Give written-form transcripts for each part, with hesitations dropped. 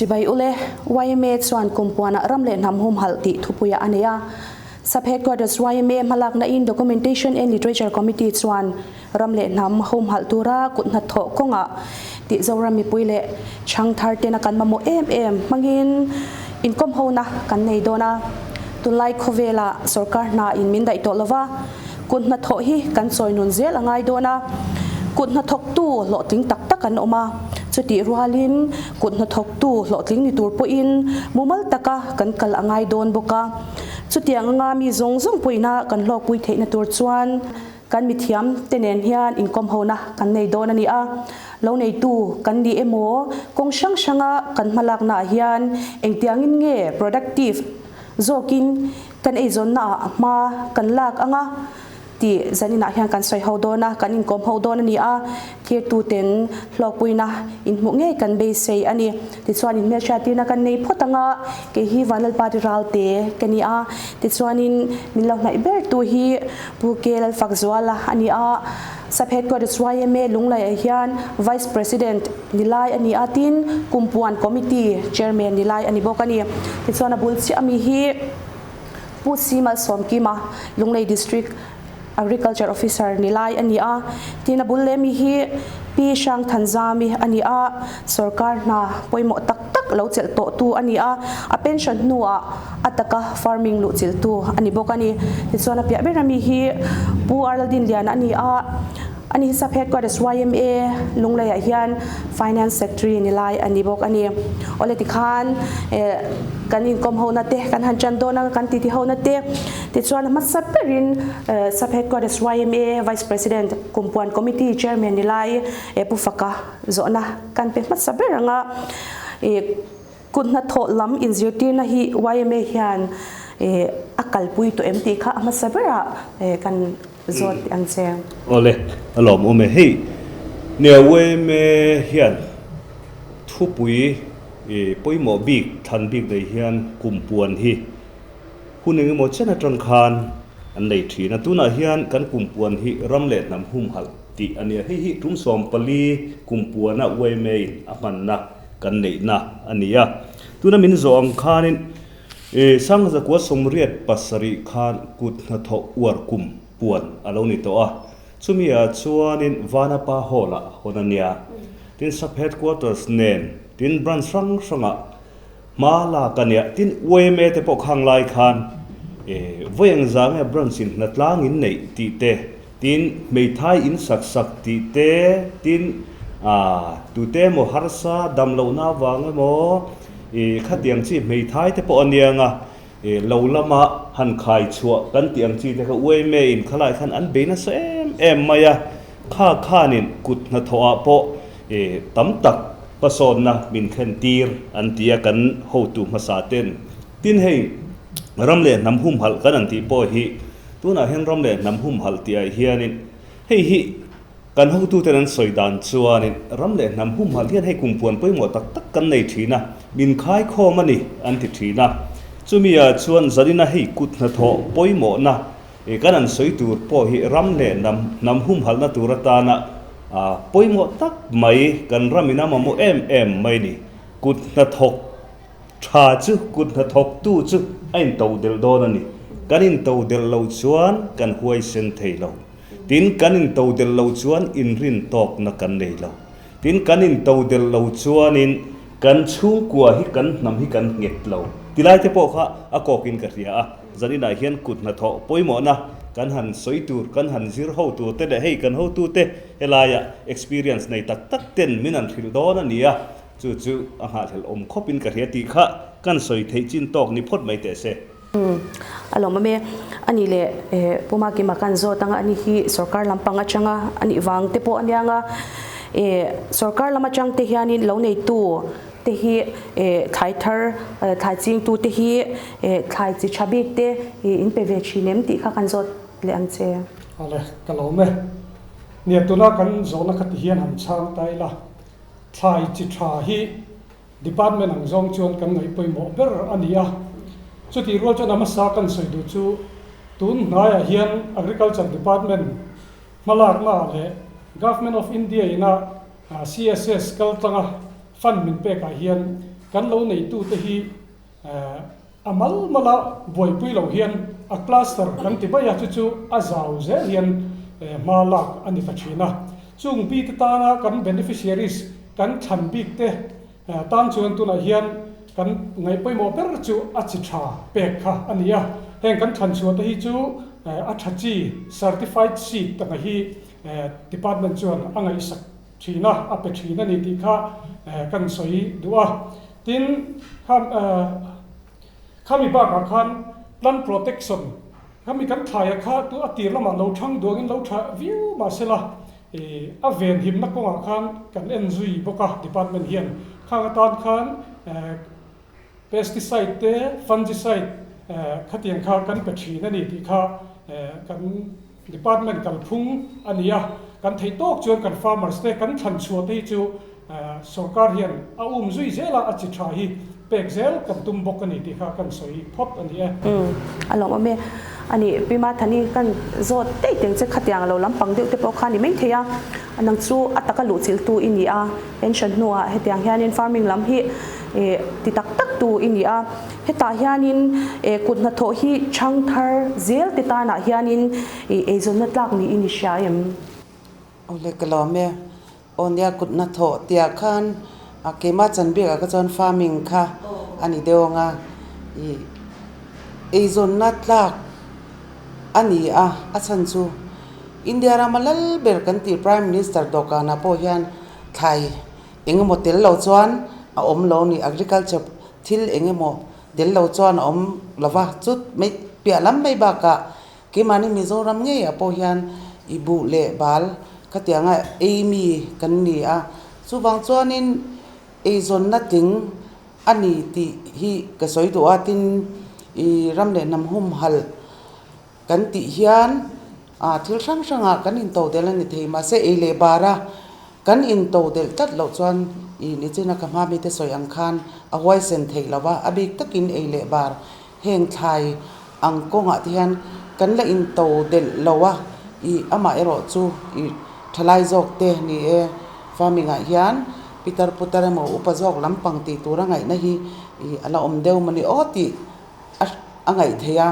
Chibai ule, yma chuan kumpuanah ram leh hnam humhalh tih thupuiah a nei a. Sub Headquarters yma hmalakna in Documentation and Literature Committee chuan ram leh hnam humhalh tura kut hnathawh kawngah tih Zoram mipui leh chhangthar tena kan mamawh em em hmangin inkawmhona kan nei dawn a. Tunlai khawvelah sorkar hna in min daih tawh lova, kut hnathawh hi kan chawi nun zel a ngai dawn a. Kut hnathawktu hlawhtling tak tak an awm a, chutih rualin kut hnathawktu hlawhtling ni tur pawhin mumal taka kan kal a ngai dawn bawk a. Chutiang anga mi zawng zawng pawhina kan hlawkpui theihna tur chuan Kan mithiam te nen hian inkawm hona kan nei dawn a ni a, lo neitu kan ni emaw kawng hrang hranga kan hmalaknaah hian engtiangin nge productive zawkin kan eizawnnaah hma kan lak anga tih zaninah hian kan sawi ho dawn a, kan inkawm ho dawn a ni a, thirtuten hlawkpuina inhmuh ngei kan beisei a ni. Tichuan in hmelhriattirna kan nei phawt anga kei hi Vanlalpati Ralte ka ni a, tichuanin min lo hnaih ber tu hi Pu Ke Lalfakzuala a ni a, Sub Headquarters yma Lunglaiah hian Vice President ni lai a ni a, tin Kumpuan Committee Chairman ni lai a ni bawk a ni. Tichuan a bul chiah ami hi Pu Si Malsawmkima, Lunglei District Agriculture Officer ni lai a ni a, tin a bul leh mi hi Pi Hrangthanzami a ni a, sorkar hna pawimawh tak tak lo chelh tawh tu a ni a, a pension hnuah a taka farming luh chilh tu a ni bawk a ni. Tichuan a piah ber ami hi Pu Arlaldin Liana a ni a, ani hi Sub Headquarters yma Lungleiah hian Finance Secretary ni lai a ni bawk a ni. Awle tikhan kan inkawm hona te kan han tan dawn a, kan titi hona te tichuan a hmasa berin Sub Headquarters yma Vice President Kumpuan Committee Chairman ni lai Pu Faka zawhna kan pe hmasa ber anga kut hnathawh lam inzirtirna hi yma hian a kalpui tawh em tih kha a hmasa berah kan zawt teh ang che. Awle, a lawmawm e. Hei, nia yma hian thupui pawimawh bik thlan bik nei hian kumpuan hi hun engemaw chen atang khan an nei thin a. Tunah hian kan kumpuan hi ram leh hnam humhalh tih a nia. Hei hi tum 14 kumpuana yma in a hmanna kan neihna a ni a. Tuna min zawh ang khanin Sangzakua 87 khan kut hnathawh uar kum puan a lo ni tawh a. Chumi ah chuanin Vanapa Hall ah hawn a nia. Tin Sub Headquarters nen tin branch hrang hrangah hma lak a nia. Tin yma te pawh khang lai khan vawi eng zah nge branch in hnatlang in neih tih te, tin hmeithai in sak sak tih te, tin tute emaw harsa dam lohna avang emaw khatiang chi hmeithai te pawh a nia nga lo lama han khai chhuah kan tih ang chi te kha yma in khalai khan an bei nasa em em mai a, kha khanin kut hnathawh ah pawh tam tak hmasawnna min thlen tir an ti a kan hotu hmasa ten. Tin hei ram leh hnam humhalh kan an tih pawh hi tunah hian ram leh hnam humhalh tih ah hianin hei hi kan hotuten an sawi dan chuanin ram leh hnam humhalh hian hei kumpuan pawimawh tak tak kan nei thin a, min khaikhawm a ni an ti thin a. Chumi ah chuan zanina hei kut hnathawh pawimawhna kan an sawi tur pawh hi ram leh hnam hnam humhalhna tur atana pawimawh tak mai kan ramin a mamawh em em mai ni. Kut hnathawk Tha chu kut hnathawktu chu a intodelh dawn a ni. Kan intodelh lo chuan kan huaisen thei lo. Tin, kan intodelh lo chuan inrin tawkna kan nei lo. Tin, kan intodelh lo chuanin kan chhungkua hi kan hnam hi kan nghet lo. Tilai te pawh kha a kawkin ka hria a, zaninah hian kut hnathawh pawimawhna kan han sawi tur, kan han zir ho tur te leh hei kan hotute helaia experience nei tak tak ten min han hrilh dawn a ni a. Chu chu a nghahhlelh awm khawpin ka hria tih kha kan sawi theih chin tawk ni phawt mai teh se. Umm a lawm awm e. A nih leh Pu Makima kan zawt anga ani hi sorkar lampang atanga a nih vang te pawh a nia nga. Sorkar lam atang te hianin lo neitu te hi thlai thar thlai chingtu te hi thlai chi tha bik te in pe ve thin em tih kha kan zawt leh ang che. Awle ka lawm e. Nia tuna kan zawhna kha ti hian han chhang ta ila. Thlai chi tha hi Department ang zawng chuan kan ngaih pawimawh ber a ni a. Chutih rual chuan a hmasa kan sawi duh chu tun hnaiah hian Agriculture Department hmalakna leh Government of India ina CSS kal tlanga fund min pekah hian Kan lo neitute hi a mal mala buaipui lo hian a cluster kan ti mai a, chu chu a zau zel hian hma lak a ni ta thin a. Chung bite tana kan beneficiaries kan thlan bikte tan chuan tunah hian kan ngaih pawimawh ber chu a chi tha pek kha a ni a. Heng kan thlan chhuahte hi chu a tha chi, certified seed anga hi department chuan a ngaihsak thin a, a pe thin a ni tih kha kan sawi duh a. Tin, khami bakah khan plant protection, khami kan thlaia kha tu a tir lamah lo thang duangin lo tha viau mah sela, a venhimna kawngah khan kan en zui bawk a department hian. Khang atan khan pesticide te, fungicide khatiang kha kan pe thin a ni tih kha kan Department kalphung a ni a, kan theih tawk chuan kan farmers te kan thlan chhuah te hi chu sorkar hian a um zui zel a, a chi tha hi pek zel kan tum bawk a ni tih kha kan sawi phawt a ni e. Umm a lawmawm e. A nih Pi Mathani kan zawt daih teng che khatiang lo lampang deuh te pawh kha a ni mai thei a, nang chu a taka luh chilh tu i ni a, pension hnuah hetiang hianin farming lam hi ti tak tak tu i ni a. Hetah hianin kut hnathawh hi chhang thar zel te tanah hianin eizawnna tlak niin i hria em? Awle ka lawm e. Aw nia kut hnathawh tiah khan a keimah chan bikah kha chuan farming kha a ni deuh ang a, ih eizawnna tlak a ni a, a chhan chu India rama lal ber kan tih Prime Minister dawhkanah pawh hian thlai eng emaw tel lo chuan a awm lo a ni, agriculture Thil eng emaw tel lo chuan a awm lo va, chut mai piah lam mai bakah keimahni Mizoram ngeiah pawh hian i buh leh bal khatianga ei mi kan ni a, chuvang chuanin eizawnna tling a ni tih hi ka sawi duh a, tin i ram leh hnam humhalh kan tih hian ah thil hrang hrangah kan intodelh a ni thei mahse ei leh bara kan intodelh tlat loh chuan ih nichina ka hma mite sawi ang khan a huaisen theih lo va, a bik takin ei leh bar heng thlai ang kawngah te hian kan la intodelh lo a, ih amah erawh chu ih thalai zawk te ni e farming ah hian pitar putar emaw upa zawk lampang tih tura ngaihna hi ih a la awm deuh mawni aw tih a ngaih theih a.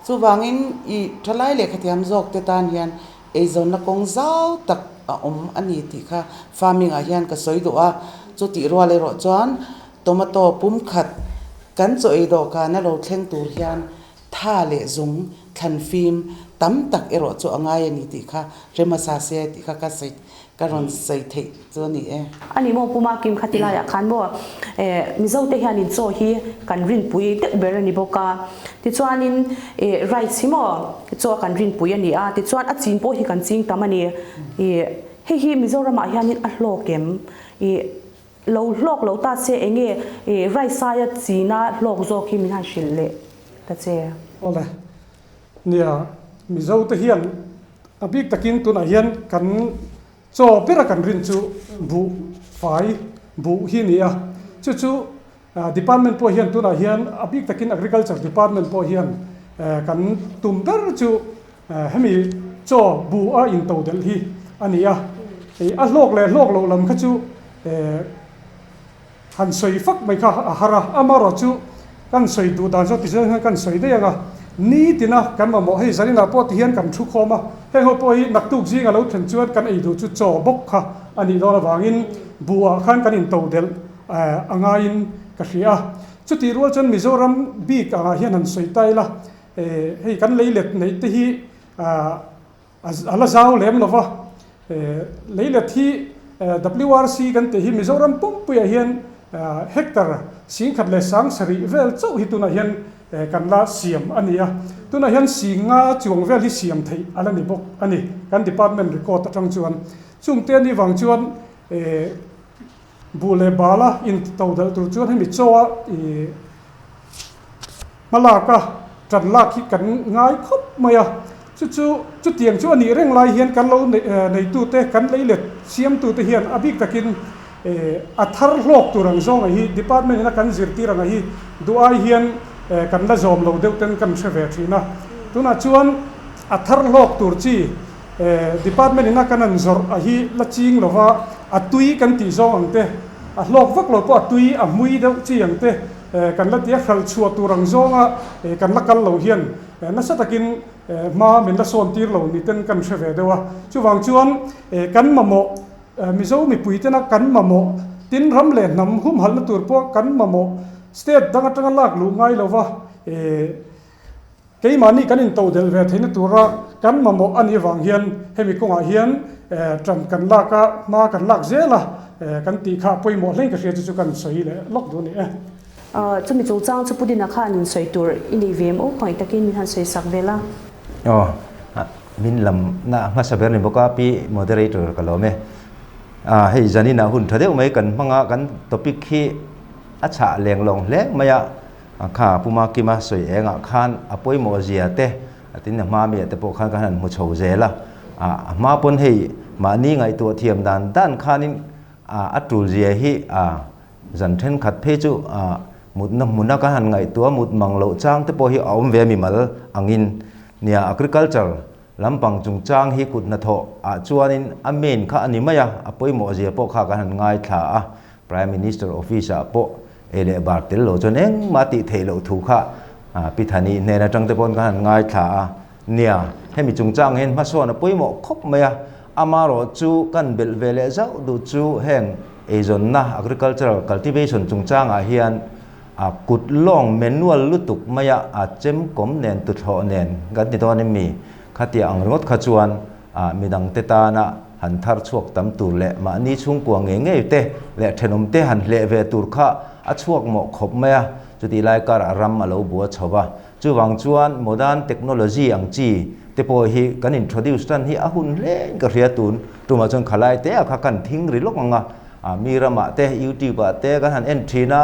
Chuvangin i thalai lehkhathiam zawk te tan hian eizawnna kawng zau tak a awm a ni tih kha farming ah hian ka sawi duh a, chutih rual erawh chuan tomato pum khat kan chaw ei dawhkan a lo thleng tur hian tha leh zung thlan fim tam tak erawh chu a ngai a ni tih kha hre hmasa se tih kha ka sawi Ka rawn sawi theih chu a ni e. A ni maw Puma Kim khati laiah khan maw Mizo te hianin chaw hi kan rinpui deuh ber a ni bawk a, tichuanin rice hi maw chaw kan rinpui a ni a, tichuan a chin pawh hi kan ching tam a ni. Hei hi Mizoramah hianin a hlawk em? Lo hlawk lo ta che enge rice aia china hlawk zawk hi min han hrilh leh ta che. Awle, nia Mizo te hian A bik takin tunah hian kan chaw bera kan rin chu buh fai buh hi a ni a, chu chu department pawh hian tunah hian a bik takin agriculture department pawh hian kan tum ber chu hemi chaw buh a into delh hi a ni a, a hlawk leh hlawk loh lam kha chu Han sawi fak mai kha a har a, amarawh chu kan sawi duh dan zawk tichuan hian kan sawi daih ang a, nitina kan mamawh hei zaninah pawh tihian kan thu khawm a, heng ho pawh hi naktuk zing a lo thlen chuan kan ei duh chu chaw bawk kha a nih dawn avangin buhah khan kan into delh a ngaiin ka hria a. Chutih rual chuan Mizoram bik angah hian han sawi ta ila, hei kan leilet neih te hi A la zau lem lo va, leilet hi WRC kan tih hi Mizoram pumpuiah hian hectare 17,000 vel chauh hi tunah hian kan la siam a ni a. Tunah hian 50 chuang vel hi siam theih a la ni bawk a ni, kan department record atang chuan. Chungte a nih vang chuan buh leh bala inti to dalh tur chuan hemi chaw a Hmalak a ṭan lak hi kan ngai khawp mai a, chu chu chutiang chu a nih reng lai hian kan lo neitute, kan leilet siamtute hian a bik takin a thar hlawk tur ang zawng hi department ina kan zirtir ang hi duh ai hian kan la zawm lo deuh ten kan hre ve thin a. Tunah chuan a thar hlawk tur chi department ina kan han zawrh a hi la ching lova a tui kan tih zawng ang te. A hlawk vak lo pawh a tui a hmui deuh chi ang te kan la ti a, hralh chhuah tur ang zawnga kan la kal lo hian nasa takin hma min la sawn tir lo ni ten kan hre ve deuh a. Chuvang chuan kan mamawh Mizo mipui tena kan mamawh tin ram leh hnam humhalhna tur pawh kan mamawh state dang atanga lak luh ngai lova Keimahni kan intodelh ve theihna tura kan mamawh a nih avang hian hemi kawngah hian ṭan kan lak a, hma kan lak zel a, kan tih kha a pawimawh hlein ka hria chu chu kan sawi leh lawk duh a ni e. Chumi chungchang chu Pudina khan insawi tur i nei ve em aw? Khawngaih takin min han sawi sak vel a. Aw, min lam na hmasa ber ni bawk a, Pi Moderator ka lawm e. Hei zanin ah hun tha deuh mai kan hmang a, kan topic hi a chhah leng lawng hle mai a, A kha Pu Makima sawi engah khan a pawimawh zia te a tin a hma miah te pawh khan ka han hmu chho zel a, a hma pawn hei mahni ngaihtuah thiam dan dan khanin a tul zia hi a zan thenkhat phei chu mutna hmuna ka han ngaihtuah mut mang loh chang te pawh hi a awm ve mimal angin nia agriculture lampang chungchang hi kut hnathawh ah chuanin a main kha a ni mai a, a pawimawh zia pawh kha kan han ngaithla a, Prime Minister office ah pawh ei leh bar tel lo chuan engmah tih theih loh thu kha Pi Thani hnen atang te pawn ka han ngaithla a, nia, hemi chungchang hian hmasawn a pawimawh khawp mai a, amarawh chu kan belh ve leh zauh duh chu heng eizawnna agricultural cultivation chungchangah hian a kut lawng manual lutuk maia a chemkawm nen tuthlawh nen kan ti dawn em mi? Khatia ang ringawt kha chuan midang te tana han thar chhuak tam tur leh mahni chhungkua ngei ngei te leh thenawm te han hleh ve tur kha a chhuak mawh khawp mai a, chutih lai karah ram a lo bua chho va. Chuvang chuan modern technology ang chi te pawh hi kan introduce tan hi a hun hlein ka hria tun tumah chuan khalai te ah kha kan thing ri lawk ang a, mi ramah te youtube ah te kan han en thin a,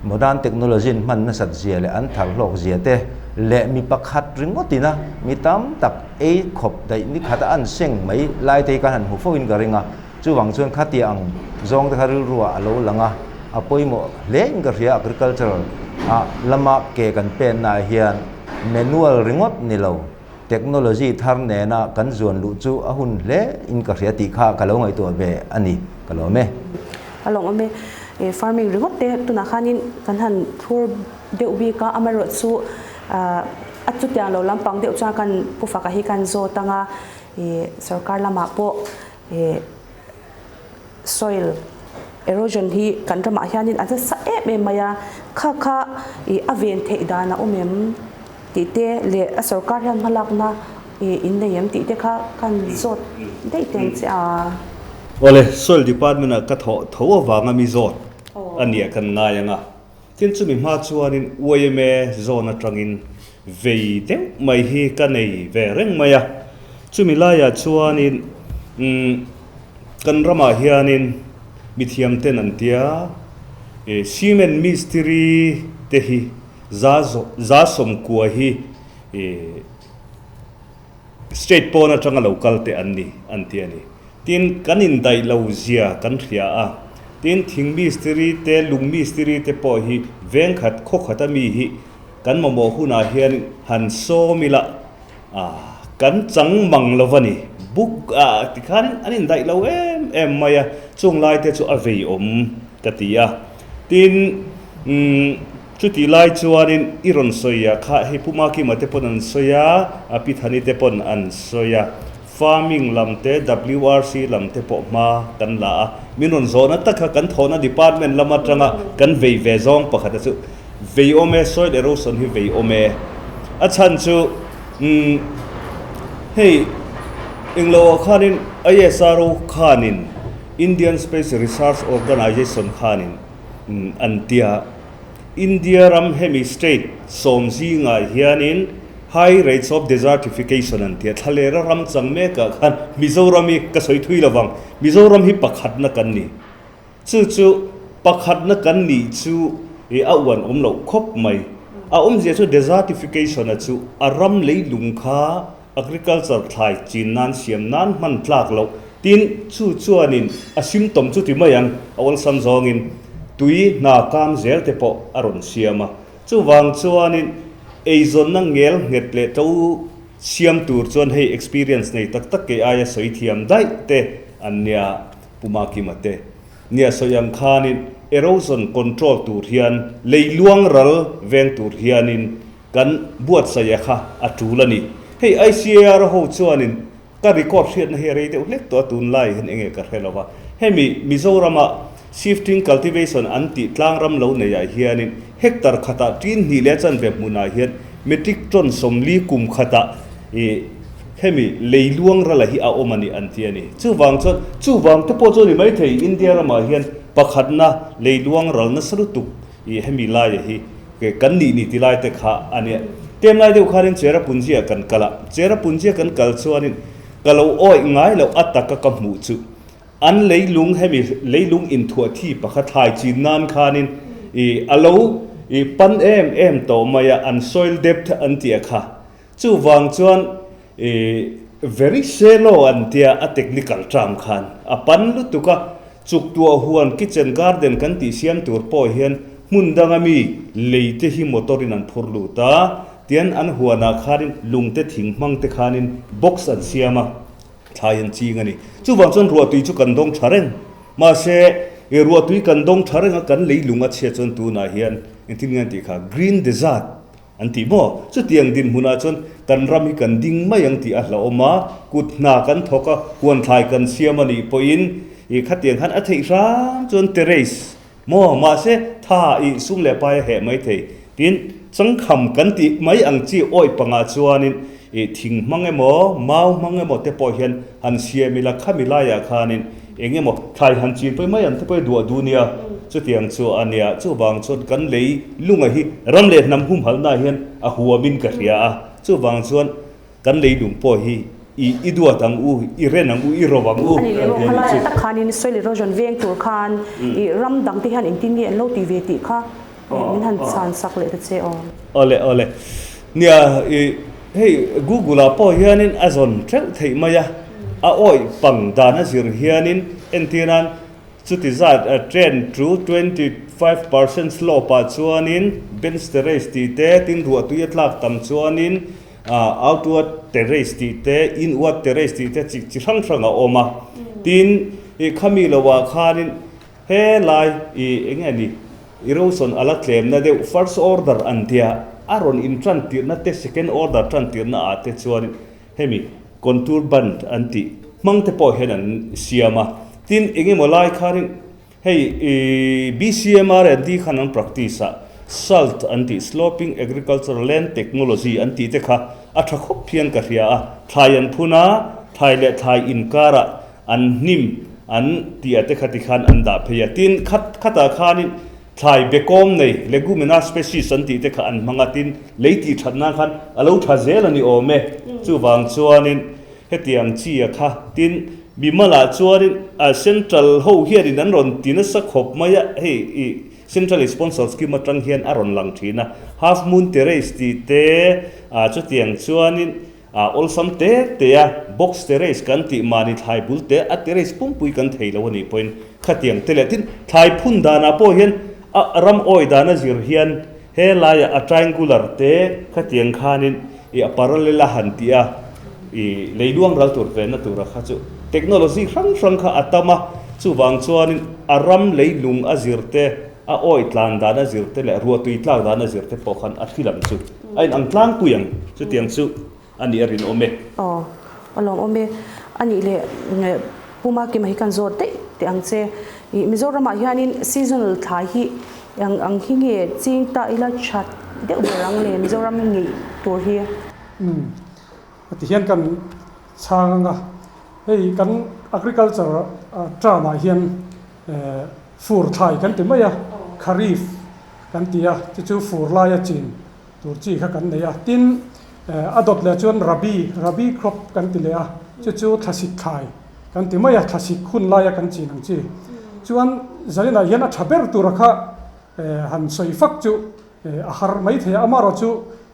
Modern technology in hman nasat zia leh an thar hlawk zia te leh mi pakhat ringawt ina mi tam tak ei khawp daih ni khat a an seng mai lai te hi kan han hmu fo in ka ring a, chuvang chuan khatia ang zawng te kha rilru ah a lo lang a, a pawimawh hle in ka hria agricultural ah lama ke kan pen na ah hian manual ringawt ni lo technology thar nena kan zuan luh chu a hun hle in ka hria tih kha ka lo ngaihtuah ve a ni ka lawm e. A lawngawm e. Farming ringawt te tunah khanin kan han thlur deuh bik a, amaherawhchu a chutiang lo lampang deuh chuan kan Pu Faka hi kan zawt ang a, sorkar lamah pawh soil erosion hi kan ramah hianin a nasa em em mai a, kha kha a ven theih dan a awm em tih te leh a sorkar hian hmalakna in nei em tih te kha kan zawt daih teng che a. Awle, Soil Department ah ka thawh tho avanga mi zawt a nia kan ngai ang a, tin chumi hma chuanin yma zawn atangin vei deuh mai hi ka nei ve reng mai a, chumi laiah chuanin umm kan ramah hianin mithiam ten an tia cement mistiri te hi za 90 hi ih State pawn atanga lo kal te an ni an ti a ni. Tin, kan indaih lo zia kan hria a. Tin, thing mistiri te, lung mistiri te pawh hi veng khat, khaw khat a mi hi kan mamawh hunah hian han sawm ila, kan chang mang lo va ni. Book ah tikhan an indaih lo em em mai a, chung lai te chu a vei awm ka ti a. Tin, umm. Chutih lai chuanin i rawn sawi a kha, hei Pu Makima te pawn an sawi a, a Pi Thani te pawn an sawi a, Farming lam te, WRC lam te pawh hma kan la a, min rawn zawhna tak kha kan thawhna department lam atanga kan vei ve zawng pakhat a chu vei awm e, soil erosion hi vei awm e. A chhan chu umm hei englo ah khanin ISRO khanin Indian Space Research Organisation khanin an tia. India ram hemi state sawm zingah hianin high rates of desertification an tia, thlalera ram chang mekah khan Mizoram hi ka sawi thui lovang, Mizoram hi pakhatna kan ni. Chu chu pakhatna kan nih chu i a uan awm loh khawp mai. A awmzia chu desertification a chu a ram leilung kha agriculture thlai chin nan siam nan hman tlak loh. Tin, chu chuanin a symptom chu ti mai ang, a awlsam zawngin tui hna kam zel te pawh a rawn siam a. Chuvang chuanin eizawnna ngel nghet leh to siam tur chuan hei experience nei tak tak kei aia sawi thiam daih te an nia Pu Makima te. Nia sawi ang khanin erosion control tur hian lei luang ral veng tur hianin kan buatsaih a kha a tul a ni. Hei ICAR ho chuanin ka record hriatna hi a rei deuh hlek tawh a, tunlai hian enge ka hre lo va. Hemi Mizorama shifting cultivation an tih tlangram lo neiah hianin hectare khatah tin hnih leh chanve hmunah hian metric ton 40 kum khatah ih hemi lei luang rala hi a awm a ni an ti a ni. Chuvang chuan chuvang te pawh chu a ni maithei India ramah hian pakhatna lei luang ral nasa lutuk ih hemi laia hi kan nih ni ti lai te kha a nia. Tem lai deuh khanin Cherrapunji ah kan kal a, Cherrapunji a kan kal chuanin ka lo awih ngai loh a taka ka hmuh chu an leilung hemi leilung inthuah thi pakhat thlai chin nan khanin ih a lo ih pan em em tawh mai a, an soil depth an tih a kha. Chuvang chuan ih very shallow an tia a technical term khan a pan lutuk a, chuktuah huan kitchen garden kan tih siam tur pawh hian hmun danga mi lei te hi motor in an phur lut a, tian an huanah khanin lung te thing hmang te khanin box an siam a, thlai an ching a ni. Chuvang chuan ruahtui chu kan dawng tha reng. Mahse ih ruahtui kan dawng tha reng a, kan leilung a chhiat chuan tunah hian engtin nge an tih kha green desert An ti maw? Chutiang dinhmunah chuan kan ram hi kan ding mai ang tih a hlauhawm a, kut hna kan thawk a, huan thlai kan siam a nih pawhin ih khatiang khan a theih hram chuan terrace maw? Mahse tha ih sum leh pai a heh mai thei. Tin, changkham kan tih mai ang chi awih pangah chuanin ih thing hmang emaw, mau hmang emaw te pawh hian han siam ila khami laiah khanin eng emaw thlai han chin pawh mai ang te pawh hi duah duh nia. Chutiang chu a nia, chuvang chuan kan lei lunga hi ram leh hnam humhalhnaah hian a huamin ka hria a, chuvang chuan kan lei lung pawh hi i i duat ang u, i ren ang u, i ro ang u A ni kan leh ti a bawk, nih chu. Khalai tak khanin soil erosion veng tur khan i ram dang te hian engtin nge an lo ti ve tih kha min han chhan sak leh ta che aw. Awle awle. Nia i hei Google ah pawh hianin a zawn teuh theih mai a, a awih pang dan a zir hianin entir nan Chuti zat a ten to 25% slope ah chuanin bench terrace tih te, tin ruah tui a tlak tam chuanin outward terrace tih te, inward terrace tih te chi chi hrang hrang a awm a. Tin, ih khami lo ah khanin helai ih eng nge ni erosion a la tlemna deuh first order an tia a rawn in tan tirhna te second order tan tirhna ah te chuanin Hemi contour band an tih hmang te pawh hian an siam a, tin eng emaw lai khanin hei BCMR and D khan an practice a, salt an tih sloping agricultural land technology an tih te kha a tha khawp hian ka hria a, thlai an phun a, thlai leh thlai inkarah an hnim an tih a te kha tikhan an dah phei a, tin khat khatah khanin Thlai bekawm nei, Leguminous species an tih te kha an hmang a, tin lei tih that nan khan a lo tha zel a ni awm e. Chuvang chuanin hetiang chi a kha, tin Bimal-ah chuanin a Central ho hianin an rawn ti nasa khawp mai a, hei i Central Sponsor Scheme atang hian a rawn lang thin a, Half Moon Terrace tih te, chutiang chuanin A awlsam te te a, box terrace kan tih mahni thlai bul te a terrace pumpui kan thei lo a nih pawhin khatiang te leh tin thlai phun danah pawh hian a ram awi dana zir hian he laiah a triangular te khatiang khanin ih a parallel a han tih a ih leiluang ral tur venna tura kha chu technology hrang hrang kha a tam a, chuvang chuanin a ram leilung a zir te a awi tlan dana zir te leh ruahtui tlak dana zir te pawh khan a thil ang chu. A inang tlangpui ang chutiang chu a nih a rinawm e. Aw, a lawmawm e. A nih leh Pu Makima hi kan zawt daih teh ang che. Ih Mizoramah hianin seasonal thlai hi ang ang hi nge ching ta ila that deuh ber ang le Mizoram ngeih tur hi. Umm, tihian kan chhang anga hei kan agriculture term ah hian fur thlai kan ti mai a, kharif kan ti a, chu chu fur laia chin tur chi kha kan nei a. Tin, a dawt leh chuan rabi, rabi crop kan ti leh a, chu chu thlasik thlai kan ti mai a, thlasik hun laia kan chin ang chi. Chuan zaninah hian a tha ber tura kha han sawi fak chu a har mai thei a, amaherawhchu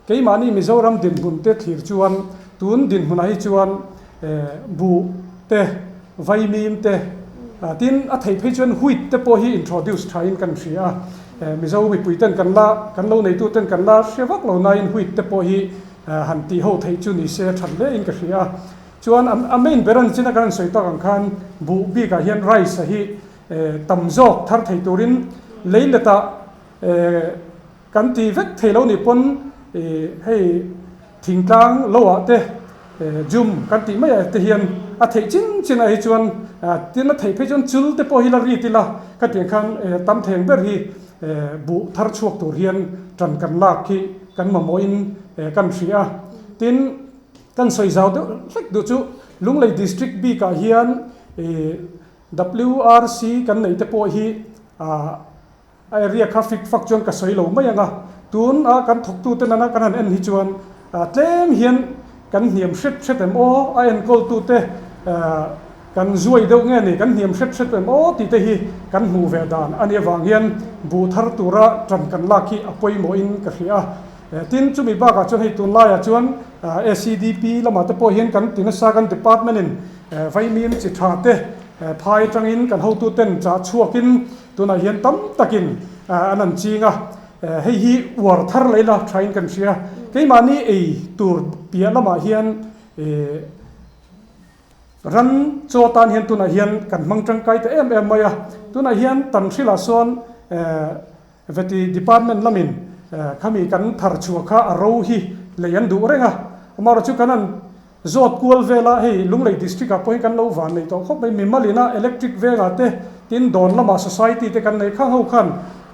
keimahni Mizoram dinhmun te thlir chuan tun dinhmunah hi chuan buh te, vaimim te, tin a theih phei chuan wheat te pawh hi introduce thain kan hria a, Mizo mipui ten kan la, kan lo neitu ten kan la hria vak lo nain wheat te pawh hi han tih ho theih chu ni se that hle in ka hria a. Chuan a main ber an chin a kan han sawi tak ang khan buh bikah hian rice a hi. tam zawk thar thei turin leiletah kan ti vek thei lo nih pawn hei thingtlang loah te jum kan tih maiah te hian a theih chin chinah hi chuan tin a theih phei chuan chul te pawh hi la rit ila ka tih khan tam theng ber hi buh thar chhuak tur hian tan kan lak hi kan mamawhin kan hria a. Tin, kan sawi zau deuh hlek duh chu Lunglei District bikah hian WRC kan neih te pawh hi a area kha fik fak chuan ka sawi lo mai ang a, tun a kan thawktu te nana kan han en hi chuan tlem hian kan hniam hret hret em aw, a enkawl tu te kan zuai deuh nge ni, kan hniam hret hret em aw tih te hi kan hmuh ve dan a nih avang hian buh thar tura tan kan lak hi a pawimawhin ka hria a. Tin, chumi bakah chuan hei tunlaiah chuan SEDP lamah te pawh hian kan ti nasa kan department in vaimim chi tha te phai atangin kan hotuten chah chhuakin tunah hian tam takin an an ching a, hei hi uar thar leh ila thain kan hria. Keimahni ei tur piah lamah hian ran chaw tan hian tunah hian kan hmang tangkai ta em em mai a, tunah hian Tanhril-ah sawn Veti department lamin khami kan thar chhuah kha a ro hi lei an duh reng a, amaherawh chu kan han zawt kual vel a, hei Lunglei district ah pawh hi kan lo van nei tawh khawp mai, mimalina electric vengah te tin dawn lamah society te kan nei khang ho khan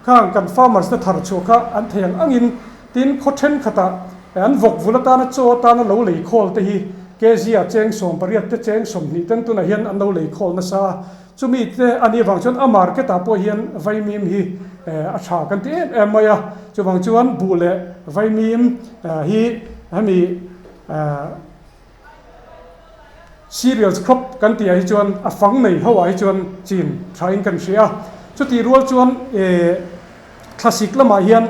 khang kan farmers te thar chhuah kha an thei ang angin tin khaw thenkhatah an vawk vul atana chaw atana lo lei khawl te hi kg ah cheng 80 te cheng 20 ten tunah hian an lo lei khawl nasa a. Chumi te a nih avang chuan a market ah pawh hian vaimim hi a tha kan ti em em mai a, chuvang chuan buh leh vaimim hi hemi cereals crop kan tih ah hi chuan a fang nei ho ah hi chuan chin tha in kan hria a, chutih rual chuan thlasik lamah hian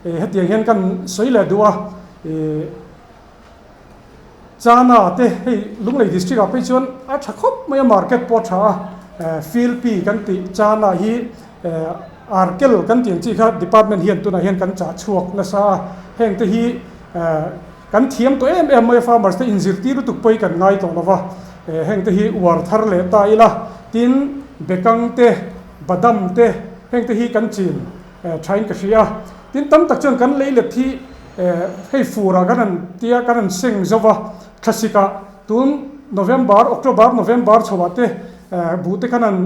hetiang hian kan sawi leh duh a. Chana te hei Lunglei district ah phei chuan a tha khawp mai a market pawh a tha a field pea kan tih Chana hi arkel kan tih ang chi kha department hian tunah hian kan chah chhuak nasa a heng te hi kan thiam tawh em em mai a farmers te inzirtir lutuk pawh hi kan ngai tawh lova heng te hi uar thar leh ta ila tin bekang te badam te heng te hi kan chin thain ka hria a tin tam tak chuan kan lei let hi Hei furah kan han tia kan han seng zo va, thlasikah tun November, October, November chhoah te buh te kan han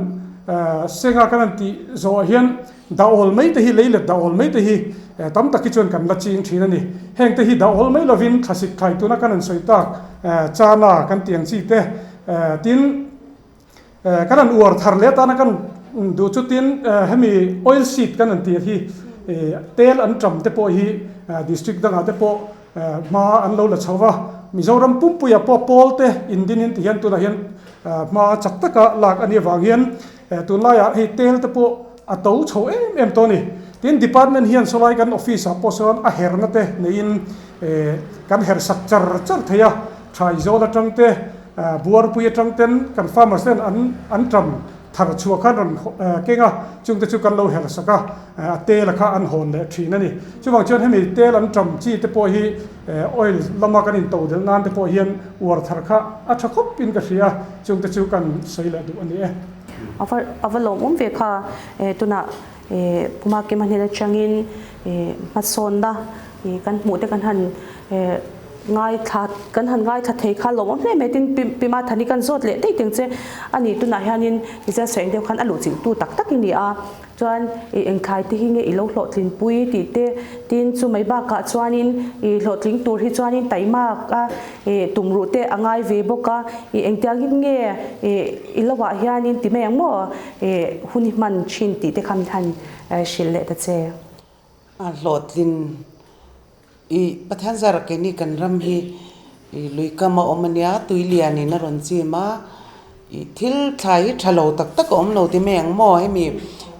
seng a, kan han tih zawhah hian dahawlh mai te hi, lei let dahawlh mai te hi tam tak hi chuan kan la ching thin a ni. Heng te hi dahawlh mai lovin thlasik thlai tuna kan han sawi tak chana kan tih ang chi te tin, Kan han uar thar leh atana kan duh chu tin hemi oil seed kan han tih hi tel an tam te pawh hi district dangah te pawh hma an lo la chho va, Mizoram pumpuiah pawh pawl te indinin ti hian tunah hian hma chak taka lak a nih avang hian tunlaiah hei tel te pawh a to chho em em tawh a ni. Tin department hian sawlai kan office ah pawh sawn a herna te neiin kan her sak char char thei a, Thaizawl atang te, Buarpui atang ten kan farmers ten an an tam thar chhuah khan rawn keng a, chungte chu kan lo her sak a, a tel a kha an hawn leh thin a ni. Chuvang chuan hemi tel an tam chi te pawh hi oil lama kan into delh nan te pawh hian uar thar kha a tha khawp in ka hria a, chungte chu kan sawi leh duh a ni e. A va a va lawmawm ve kha tunah Puma Kima hnen atangin hmasawnna kan hmuh te kan han Ngaithla, kan han ngaithla thei kha lawmawm hle mai tin Pi Mathani kan zawt leh daih teng che a ni. Tunah hianin Mizo sawi ang deuh khan a luh chilhtu tak tak i ni a, chuan i engthlai te hi nge i lo hlawhtlin pui tih te, tin chu mai bakah chuanin i hlawhtling tur hi chuanin taimak a tumruh te a ngai ve bawk a, i engtiangin nge i lo ah hianin ti mai ang maw hun i hman thin tih te kha min han hrilh leh ta che. A hlawhtlin I Pathian zara keini kan ram hi i luikam a awm a nia, tui lianin a rawn chim a, i thil thlai hi tha lo tak tak a awm lo ti mai ang maw hemi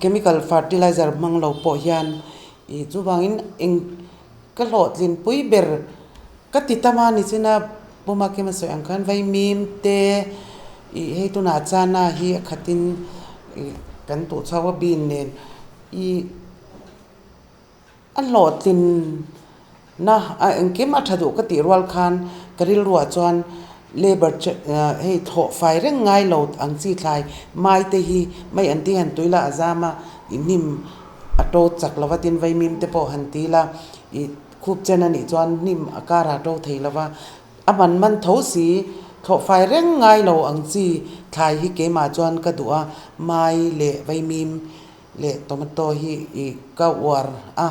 chemical fertilizer hmang lo pawh hian i chuvangin eng ka hlawhtlin pui ber ka ti tam a ni chin a Puma Kima sawi ang khan vaimim te i hei tunah chana hi a khatin i kan tuh chhuak a bean nen i. A hlawhtlin na a engkim a tha duh ka tih rual khan ka rilruah chuan Labour hei thlawh fai reng ngai lo ang chi thlai mai te hi mai an ti han tui la a zam a, i hnim a to chak lo va tin vaimim te pawh han ti la i khup chen a nih chuan hnim a karah a to thei lo va, a man man tho si thlawh fai reng ngai lo ang chi thlai hi keimah chuan ka duh a, mai leh vaimim leh tomato hi i ka uar a,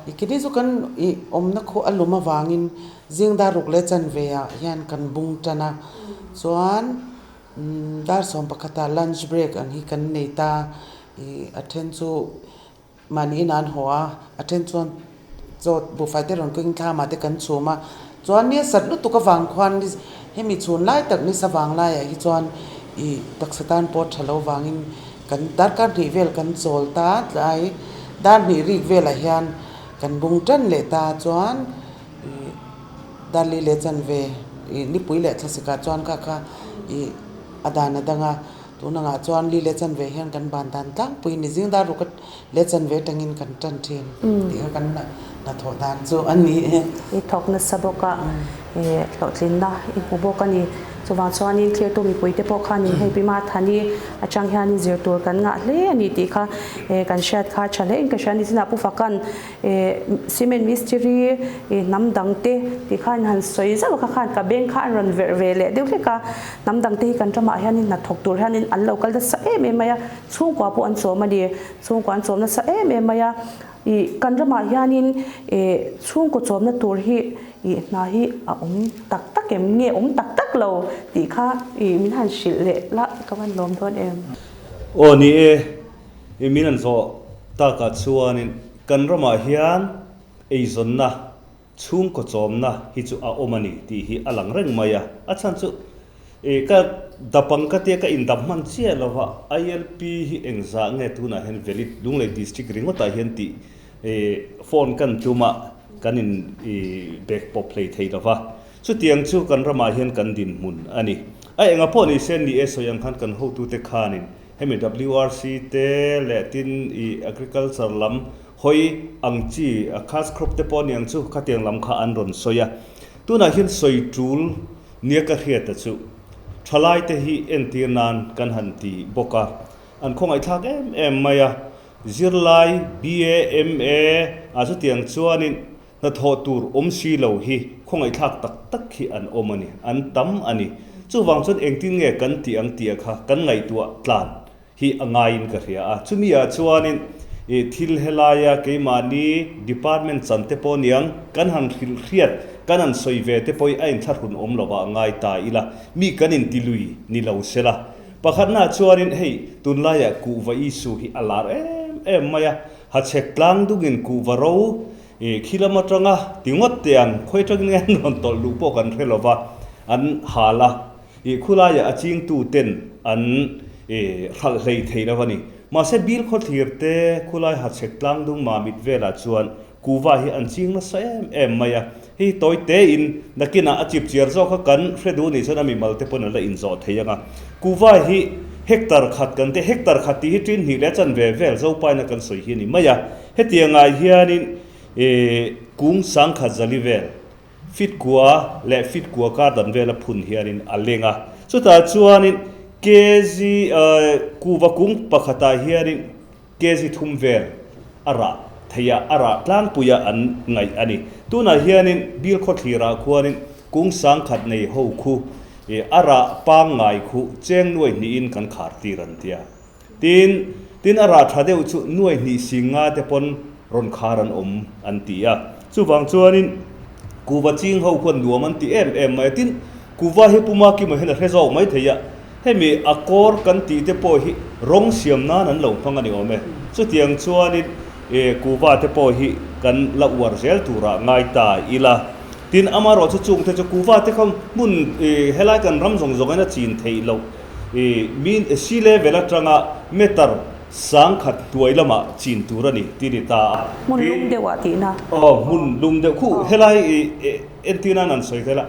i kini chu kan i awmna khuh a lum avangin zing dar ruk leh chanve ah hian kan bung tan a, chuan dar 11 ah lunch break ang hi kan nei ta, i a then chu mahni inah an haw a, a then chuan chaw buhfai te rawn keng thlam ah te kan chhum a, chuan ni a sat lutuk avang khuan hemi chhun lai tak ni savang laiah hi chuan i taksa tan pawh tha lo vangin Kan darkar hnih vel kan chawl ta tlai dar hnih rik velah hian kan bung tan leh ta chuan ih dar li leh chanve ih nipui leh thlasikah chuan kha kha ih a dan a dang a tunangah chuan li leh chanve hian kan ban dan tlangpui ni zing dar ruk leh chanve atangin kan tan thin tih kha kan hnathawh dan chu a ni e. I thawk nasa bawk a, ih hlawhtlinna i hmu bawk a ni. Chuvang chuanin thirtu mipuite pawh khanin hei Pi Mathani atang hianin zir tur kan ngah hle a ni tih kha kan hriat kha tha hle in ka hria a ni. Chinah Pu Fakan cement mistiri hnam dangte tih khan han sawi zauh kha khan ka beng kha an rawn verh ve leh deuh hlek a. Hnam dangte hi kan ramah hianin hnathawk tur hianin an lo kal nasa em em mai a, chhungkua pawh an chawm a ni. Chhungkua an chawm nasa em em mai a. Ih, kan ramah hianin chhungkaw chawmna tur hi ih hna hi a awm tak tak em nge awm tak tak lo tih kha ih min han hrilh leh la ka van lawm dawn em. Aw ni e, ih min han zawh takah chuanin kan ramah hian eizawnna chhungkaw chawmna hi chu a awm a ni tih hi a lang reng mai a, a chhan chu ih ka dap ang ka tia ka indap hman chiah lo va, ILP hi engzah nge tunah hian valid Lunglei district ringawtah hian tih ih phone kan tum a kan in ih bag pawp hlei thei lo va, chutiang chu kan ramah hian kan dinhmun a ni. A enga pawh ni se ni e sawi ang khan kan hotute khanin hemi WRC te leh tin ih agriculture lam Hawi ang chi a cash crop te pawh aniang chu khatiang lam kha an rawn sawi a. Tunah hian sawi tul nia ka hriat a chu thalai te hi entir nan kan han ti bawk a. An khawngaihthlak em em mai a. Zirlai BA, MA ah chutiang chuanin hnathawh tur awm si lo hi khawngaihthlak tak tak hi an awm a ni, an tam a ni. Chuvang chuan engtin nge kan tih ang tih a kha kan ngaihtuah tlan hi a ngaiin ka hria a, chumi ah chuanin ih thil helaia keimahni department chan te pawh niang kan han hrilh hriat kan han sawi ve te pawh hi a inthlahrun awm lo ah ngai ta ila, mi kan inti lui ni lo sela. Pakhatna ah chuanin hei tunlaiah kuhva issue hi a lar em em mai a, hachhek tlang dungin kuhva ro ih khi lam atanga ti ngawt te ang khawi atangin nge an rawn tawlh luh pawh kan hre lova an hal a. Ih khulaiah a chingtu ten an ih hralh hlei thei lo a ni. Mahse bil khawthlir te khulai hachhek tlang dung mamit velah chuan kuva hi an ching nasa em em mai a. Hei tawi tein nakinah a chip chiar zawk kha kan hre duh nih chuan a mimal te pawn an la inzawh thei ang a. Kuva hi hectare khat kan te hectare khat tih hi tin hnih leh chanve vel Zopaina kan sawi hi a ni mai a. Hetiangah hianin ih kung sangkhat zali vel Fit kua leh fit kua kar dan vela phun hianin a leng a. Chutah chuanin kg kuva kung pakhatah hianin kg thum vel a rah thei a, a rah tlangpuia an ngaih a ni. Tunah hianin bil khawthlirah khuanin kung sangkhat nei ho khu a rah pangngai khu cheng nuai hnihin kan khar tir an tia. Tin, tin a rah tha deuh chu nuai hnih sing nga te pawn rawn khar an awm an ti a. Chuvang chuanin kuva ching ho khuan nuam an ti em em mai a. Tin, kuva hi Puma Kima hian a hre zawk mai thei a. Hemi a kawr kan tih te pawh hi rawng siam nan an lo hmang a ni awm e. Chutiang chuanin kuva te pawh hi kan la uar zel turah ngai ta ila. Tin, amaherawh chu chung te chu kuva te kha hmun helai kan ram zawng zawngin a chin theih loh. I min sea level atanga meter sangkhat hnuai lamah chin tur a ni tih a ni ta a. Hmun lum deuh ah tihna. Aw hmun lum deuh khu helai i entirna an sawi thei la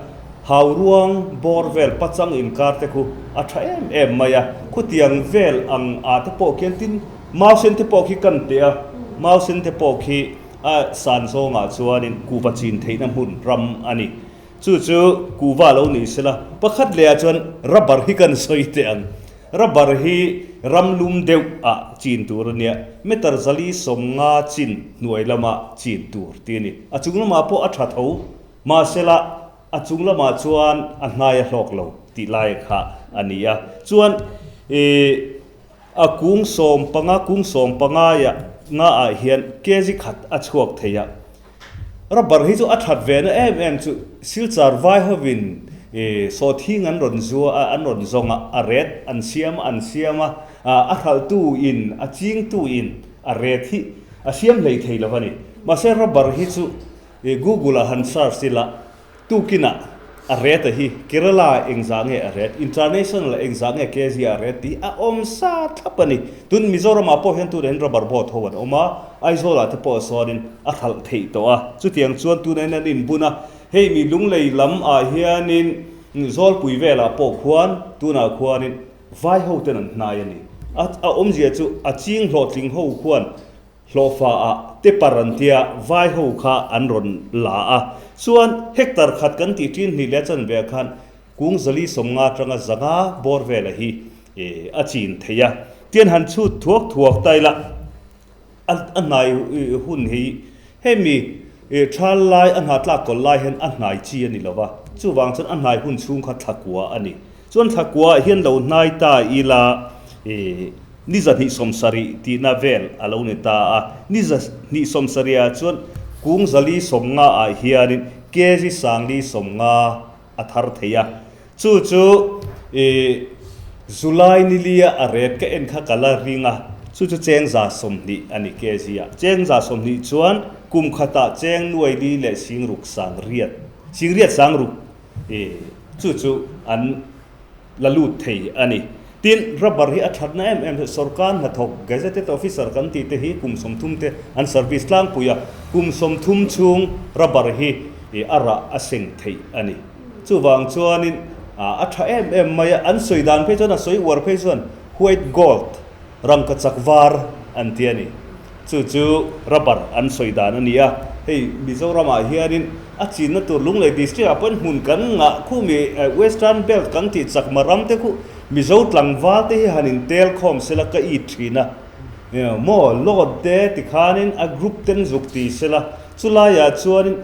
hauruang bawr vel pachang inkar te khu a tha em em mai a khutiang vel ang ah te pawh khian tin mausen te pawh khi kan teh a mausen te pawh khi a san zawngah chuanin kuhva chin theihna hmun ram a ni. Chu chu kuhva lo ni sela, pakhat leh ah chuan rubber hi kan sawi teh ang. Rubber hi ram lum deuh ah chin tur a nia, meter 450 chin hnuai lama chin tur tih a ni. A chung lamah pawh a tha tho, mahsela a chung lamah chuan a hnai a hlawk lo tih lai kha a ni a. Chuan ih a kung 15 kung 15 ah nga ah hian kg khat a chhuak thei a. Rubber hi chu a that ve na em em chu Silchar vai hovin sawhthing an rawn zua a, an rawn zawng a, a ret an siam a, an siam a, a hralhtu in, a chingtu in a ret hi a siam hlei thei lo a ni. Mahse rubber hi chu Google ah han search ila Tukinah a ret a hi Kerala engzah nge a ret, International ah engzah nge kg a ret tih a awm sa thlap a ni. Tun Mizoramah pawh hian tunah hian rubber boat ho an awm a, Aizawlah te pawh sawnin a hralh theih tawh a. Chutiang chuan tunah hian an inbun a, hei mi Lunglei lam ah hianin Zawlpui velah pawh khuan tunah khuanin vai ho ten an hnai a ni. A awmzia chu a ching hlawhtling ho khuan Hlawhfa ah te par an tia vai ho kha an rawn la a, chuan hectare khat kan tih ṭin hnih leh chan ve khan kung 450 aṭanga 500 bawr vela hi a chin thei a. Tian han chhut thuak thuak ta ila a hnai hun hi hemi ṭhal lai a hna tlak kawlh lai hian a hnai chi a ni lo va, chuvang chuan a hnai hun chhung kha thla kua a ni. Chuan thla kua ah hian lo hnai ta ila Ni 270 tihna vel a lo ni ta a, ni 270 ah chuan kung 450 ah hianin kg 450 a thar thei a. Chu chu i July ni lia a ret ka en kha ka la ring a, chu chu cheng 120 a ni kg ah. Cheng 120 chuan kum khatah cheng nuai li leh sing ruk sang riat, sing riat sang ruk i chu chu an la lut thei a ni. Tin, rubber hi a thatna em em sorkar hnathawk gazetted officer kan tih te hi kum 30 te an service tlangpui a, kum 30 chhung rubber hi a rah a seng theih a ni. Chuvang chuanin a tha em em mai a, an sawi dan phei chuan a sawi uar phei chuan white gold, rangkachak var an ti a ni. Chu chu rubber an sawi dan a ni a, hei Mizoramah hianin a chinna tur Lunglei district ah pawhin hmun kan ngah khu mi Western Belt kan tih chakma ram te khu Mizo tlangval te hi han intel khawm sela ka it thin a, maw load te tikhanin a group ten zuk ti sela chulaiah chuanin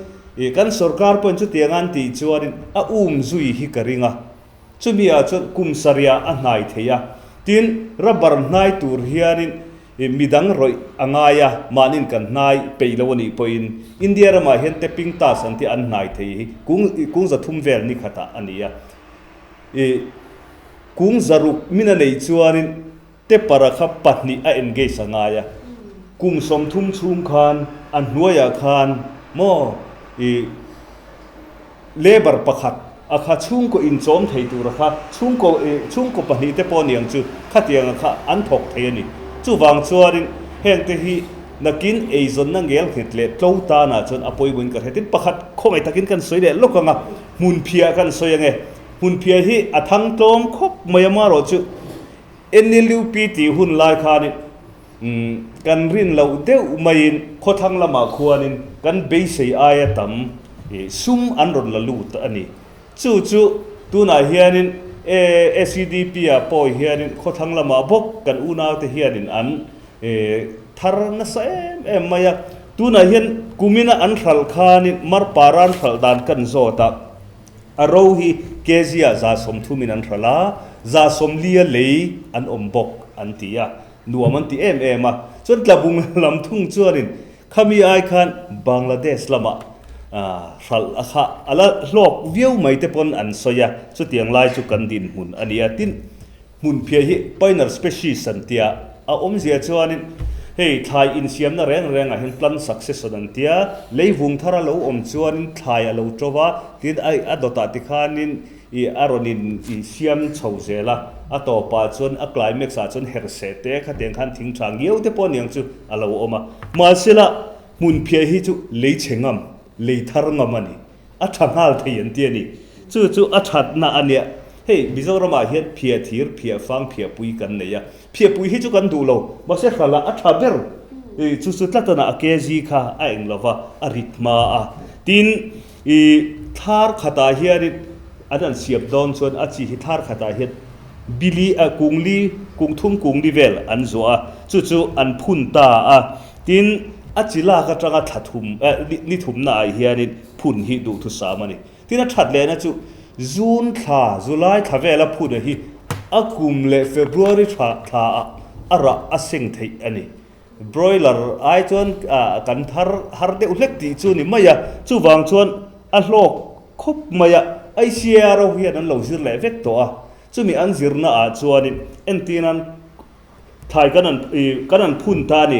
kan sorkar pawhin chutiang an tih chuanin a um zui hi ka ring a. Chumi ah chuan kum sarih ah a hnai thei a, tin rubber hnai tur hianin midang rawih a ngai a, mahnin kan hnai peih lo a nih pawhin India ramah hian tapping task an tih an hnai thei hi kung kung 300 vel ni khatah a ni a. I kung 600 min a nei chuanin tapper-a kha pahnih a engage a ngai a, kum 30 chhung khan a hnuaiah khan maw i Labour pakhat a kha chhungkaw inchawm thei tur a kha chhungkaw chhungkaw pahnih te pawh niang chu khatiang a kha an thawk thei a ni. Chuvang chuanin heng te hi nakin eizawnna ngel nghet leh tlo tanah chuan a pawimawhin ka hre. Tin, pakhat khawngaih takin kan sawi leh lawk ang a, hmunphiah kan sawi ang e. Hmunphiah hi a thang tlawm khawp mai a marawh chu NLUP tih hun lai khanin Kan rin loh deuh maiin khawthlang lamah khuanin kan beisei aia tam sum an rawn la lut a ni. Chu chu tunah hianin ACDP-ah pawh hianin khawthlang lamah bawk kan unaute hianin an thar nasa em em mai a. Tunah hian kumina an hralh khanin Marpara an hralh dan kan zawt a, a ro hi kg-ah 130-in an hralh a, 140-a lei an awm bawk an ti a. Nuam an ti em em a, chuan tlabung lam thung chuanin khami ai khan Bangladesh lamah hralh a kha a la hlawk viau mai te pawn an sawi a, chutiang lai chu kan dinhmun a ni a. Tin, hmunphiah hi pioneer species an tia, a awmzia chuanin hei thlai insiamna reng rengah hian plant succession an tia, leivung thar a lo awm chuanin thlai a lo to va, tin a dawtah tikhanin I a rawn in i siam chho zel a, a tawpah chuan a climax ah chuan herhseh te khatiang khan thing tha ngiau te pawh aniang chu a lo awm a. Mahsela hmunphiah hi chu lei chhe ngam, lei thar ngam a ni. A tha nghal thei an ti a ni. Chu chu a thatna a nia. Hei Mizoramah hian phiah thir, phiah fang, phiah pui kan nei a. Phiah pui hi chu kan duh lo, mahse hralah a tha ber. I chu chu tlatana a kg kha a eng lova, a rit hma a. Tin, i. Thar khatah hianin an han siam dawn chuan a chi hi thar khatah hian bili a kung li kung thum kung li vel an zuah a, chu chu an phun ta a. Tin, a chi lak atanga thla thum ni thumna ah hianin phun hi duhthusam a ni. Tin, a that lehna chu June thla, July thla vela phun hi a kum leh February thla ah a rah a seng theih a ni. Broiler ai chuan kan thar har deuh hlek tih chu ni mai a, chuvang chuan a hlawk khawp mai a, ICAR ho hian an lo zir leh vek tawh a, chumi an zirna ah chuanin entirnan thlai kan an kan an phun ta a ni,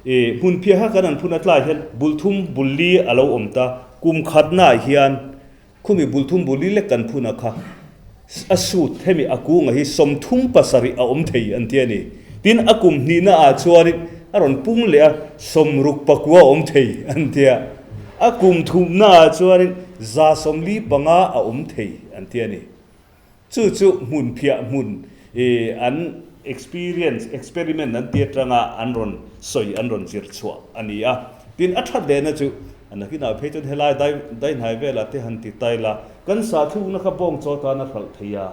ih hmunphiah kha kan an phun a tlai hian bulthum bulli a lo awm ta, kum khatna ah hian Khumi bulthum buli lek kan phun a kha a suit hemi a kunga hi 37 a awm thei an ti a ni. Tin, a kum hnihna ah chuanin a rawn pung leh a, 69 a awm thei an ti a. A kum thumna ah chuanin 145 a awm thei an ti a ni. Chu chu hmun phiah hmun an experience, experiment an ti atanga an rawn sawi, an rawn zir chhuah a ni a. Tin, a that lehna chu nakinah phei chuan helai dai dai hnai velah te han ti tai la, kan sa thlukna kha bawng chaw tan a hralh thei a.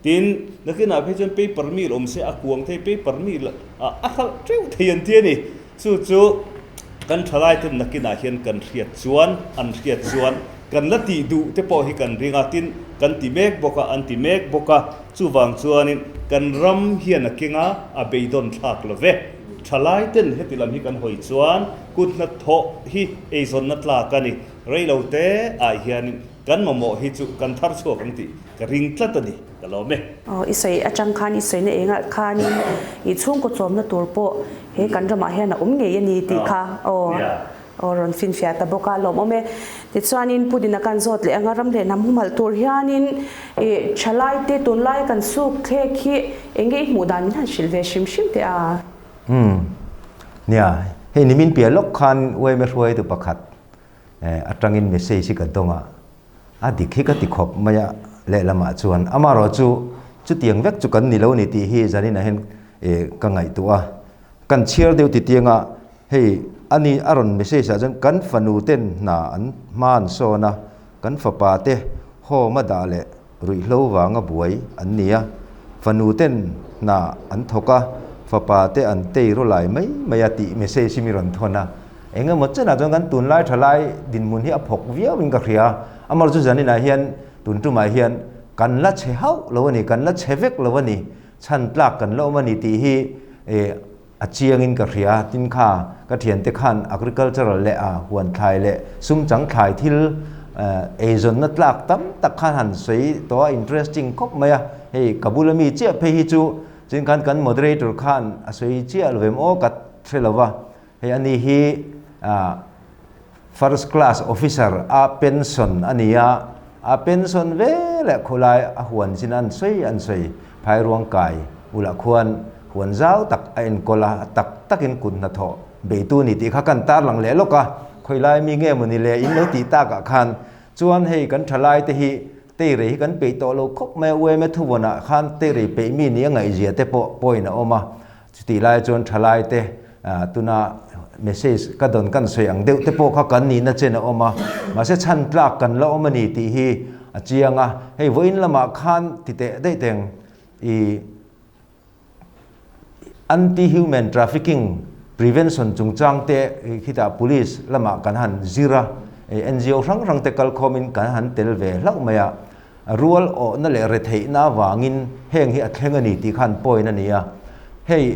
Tin, nakinah phei chuan paper mill awm se a kuang thei, paper mill a hralh teuh thei an ti a ni. Chu chu kan thalai ten nakinah hian kan hriat chuan, an hriat chuan kan la tih duh te pawh hi kan ring a, tin kan ti mek bawk a, an ti mek bawk a, chuvang chuanin kan ram hian a keng a, a beidawn thlak lo ve. Thalai ten heti lam hi kan hawi chuan kut hnathawh hi eizawnna tlak a ni, reilo te ah hianin kan mamawh hi chu kan thar chhuak ang tih ka ring tlat a ni, ka lawm e. Aw, i sawi atang khan i sawina engah khanin i chhungkaw chawmna tur pawh he kan ramah hian a awm ngei a ni tih kha aw aw rawn finfiah ta bawk a, lawmawm e. Tichuanin Pu Dina kan zawt leh anga ram leh hnam humhalh tur hianin i thalaite tunlai kan suk thlek hi eng nge i hmuh dan min han hrilh ve hrim hrim teh a? Umm, nia, hei nimin piah lawk khan uaime hruaitu pakhat atangin message hi ka dawng a, A dik hi ka ti khawp mai a, lehlamah chuan amarawh chu chutiang vek chu kan ni lo ni tih hi zaninah hian ka ngaihtuah a. Kan chhiar deuh ti tianga hei ani a rawn message ah chuan kan fanu ten hna an hma an sawn a, kan fapa te home a dah leh ruihhlo vanga buai an ni a, fanu ten hna an thawk a, fapa te an tei rawlai lai mai mai a tih message hi mi rawn thawn a. Eng emaw chenah chuan kan tunlai thalai dinhmun hi a phawk viau in ka hria. Amaherawhchu chu zaninah hian tun tumah hian kan la chhe hauh lo a ni, kan la chhe vek lo a ni, chhan tlak kan la awm a ni tih hi a chiangin ka hria. Tin kha ka thiante khan agricultural leh a huan thlai leh sum chang thlai thil eizawnna tlak tam tak khan han sawi tawh a, interesting khawp mai a. Hei ka bula mi chiah phei hi chu chin khan kan moderator khan a sawi chiah lo em aw ka hre lo va. Hei ani hi first class officer a pension a ni a, a pension ve leh khawlai a huan chin an sawi an sawi phairuang kai bulah khuan huan zau tak a enkawl a, a tak takin kut hnathawh beitu a ni tih kha kan tarlang leh lawk a, khawilai mi nge mawni le in lo tih takah khan chuan hei kan thalai te hi teirei hi kan peih tawh lo khawp mai a, UMA thuvawnah khan teirei peih mi nia ngaihzia te pawh point a awm a. Chutih lai chuan thalai te tuna message ka dawn kan sawi ang deuh te pawh kha kan nihna chen a awm a, mahse chhan tlak kan la awm a ni tih hi a chiang a. Hei vawiin lamah khan ti teh daih teng i anti-human trafficking prevention chungchang te khitah police lamah kan han zir a, NGO hrang hrang te kalkhawmin kan han tel ve hlauh mai a. Rual awhna leh retheihna avangin heng hi a thleng a ni tih khan point a ni a. Hei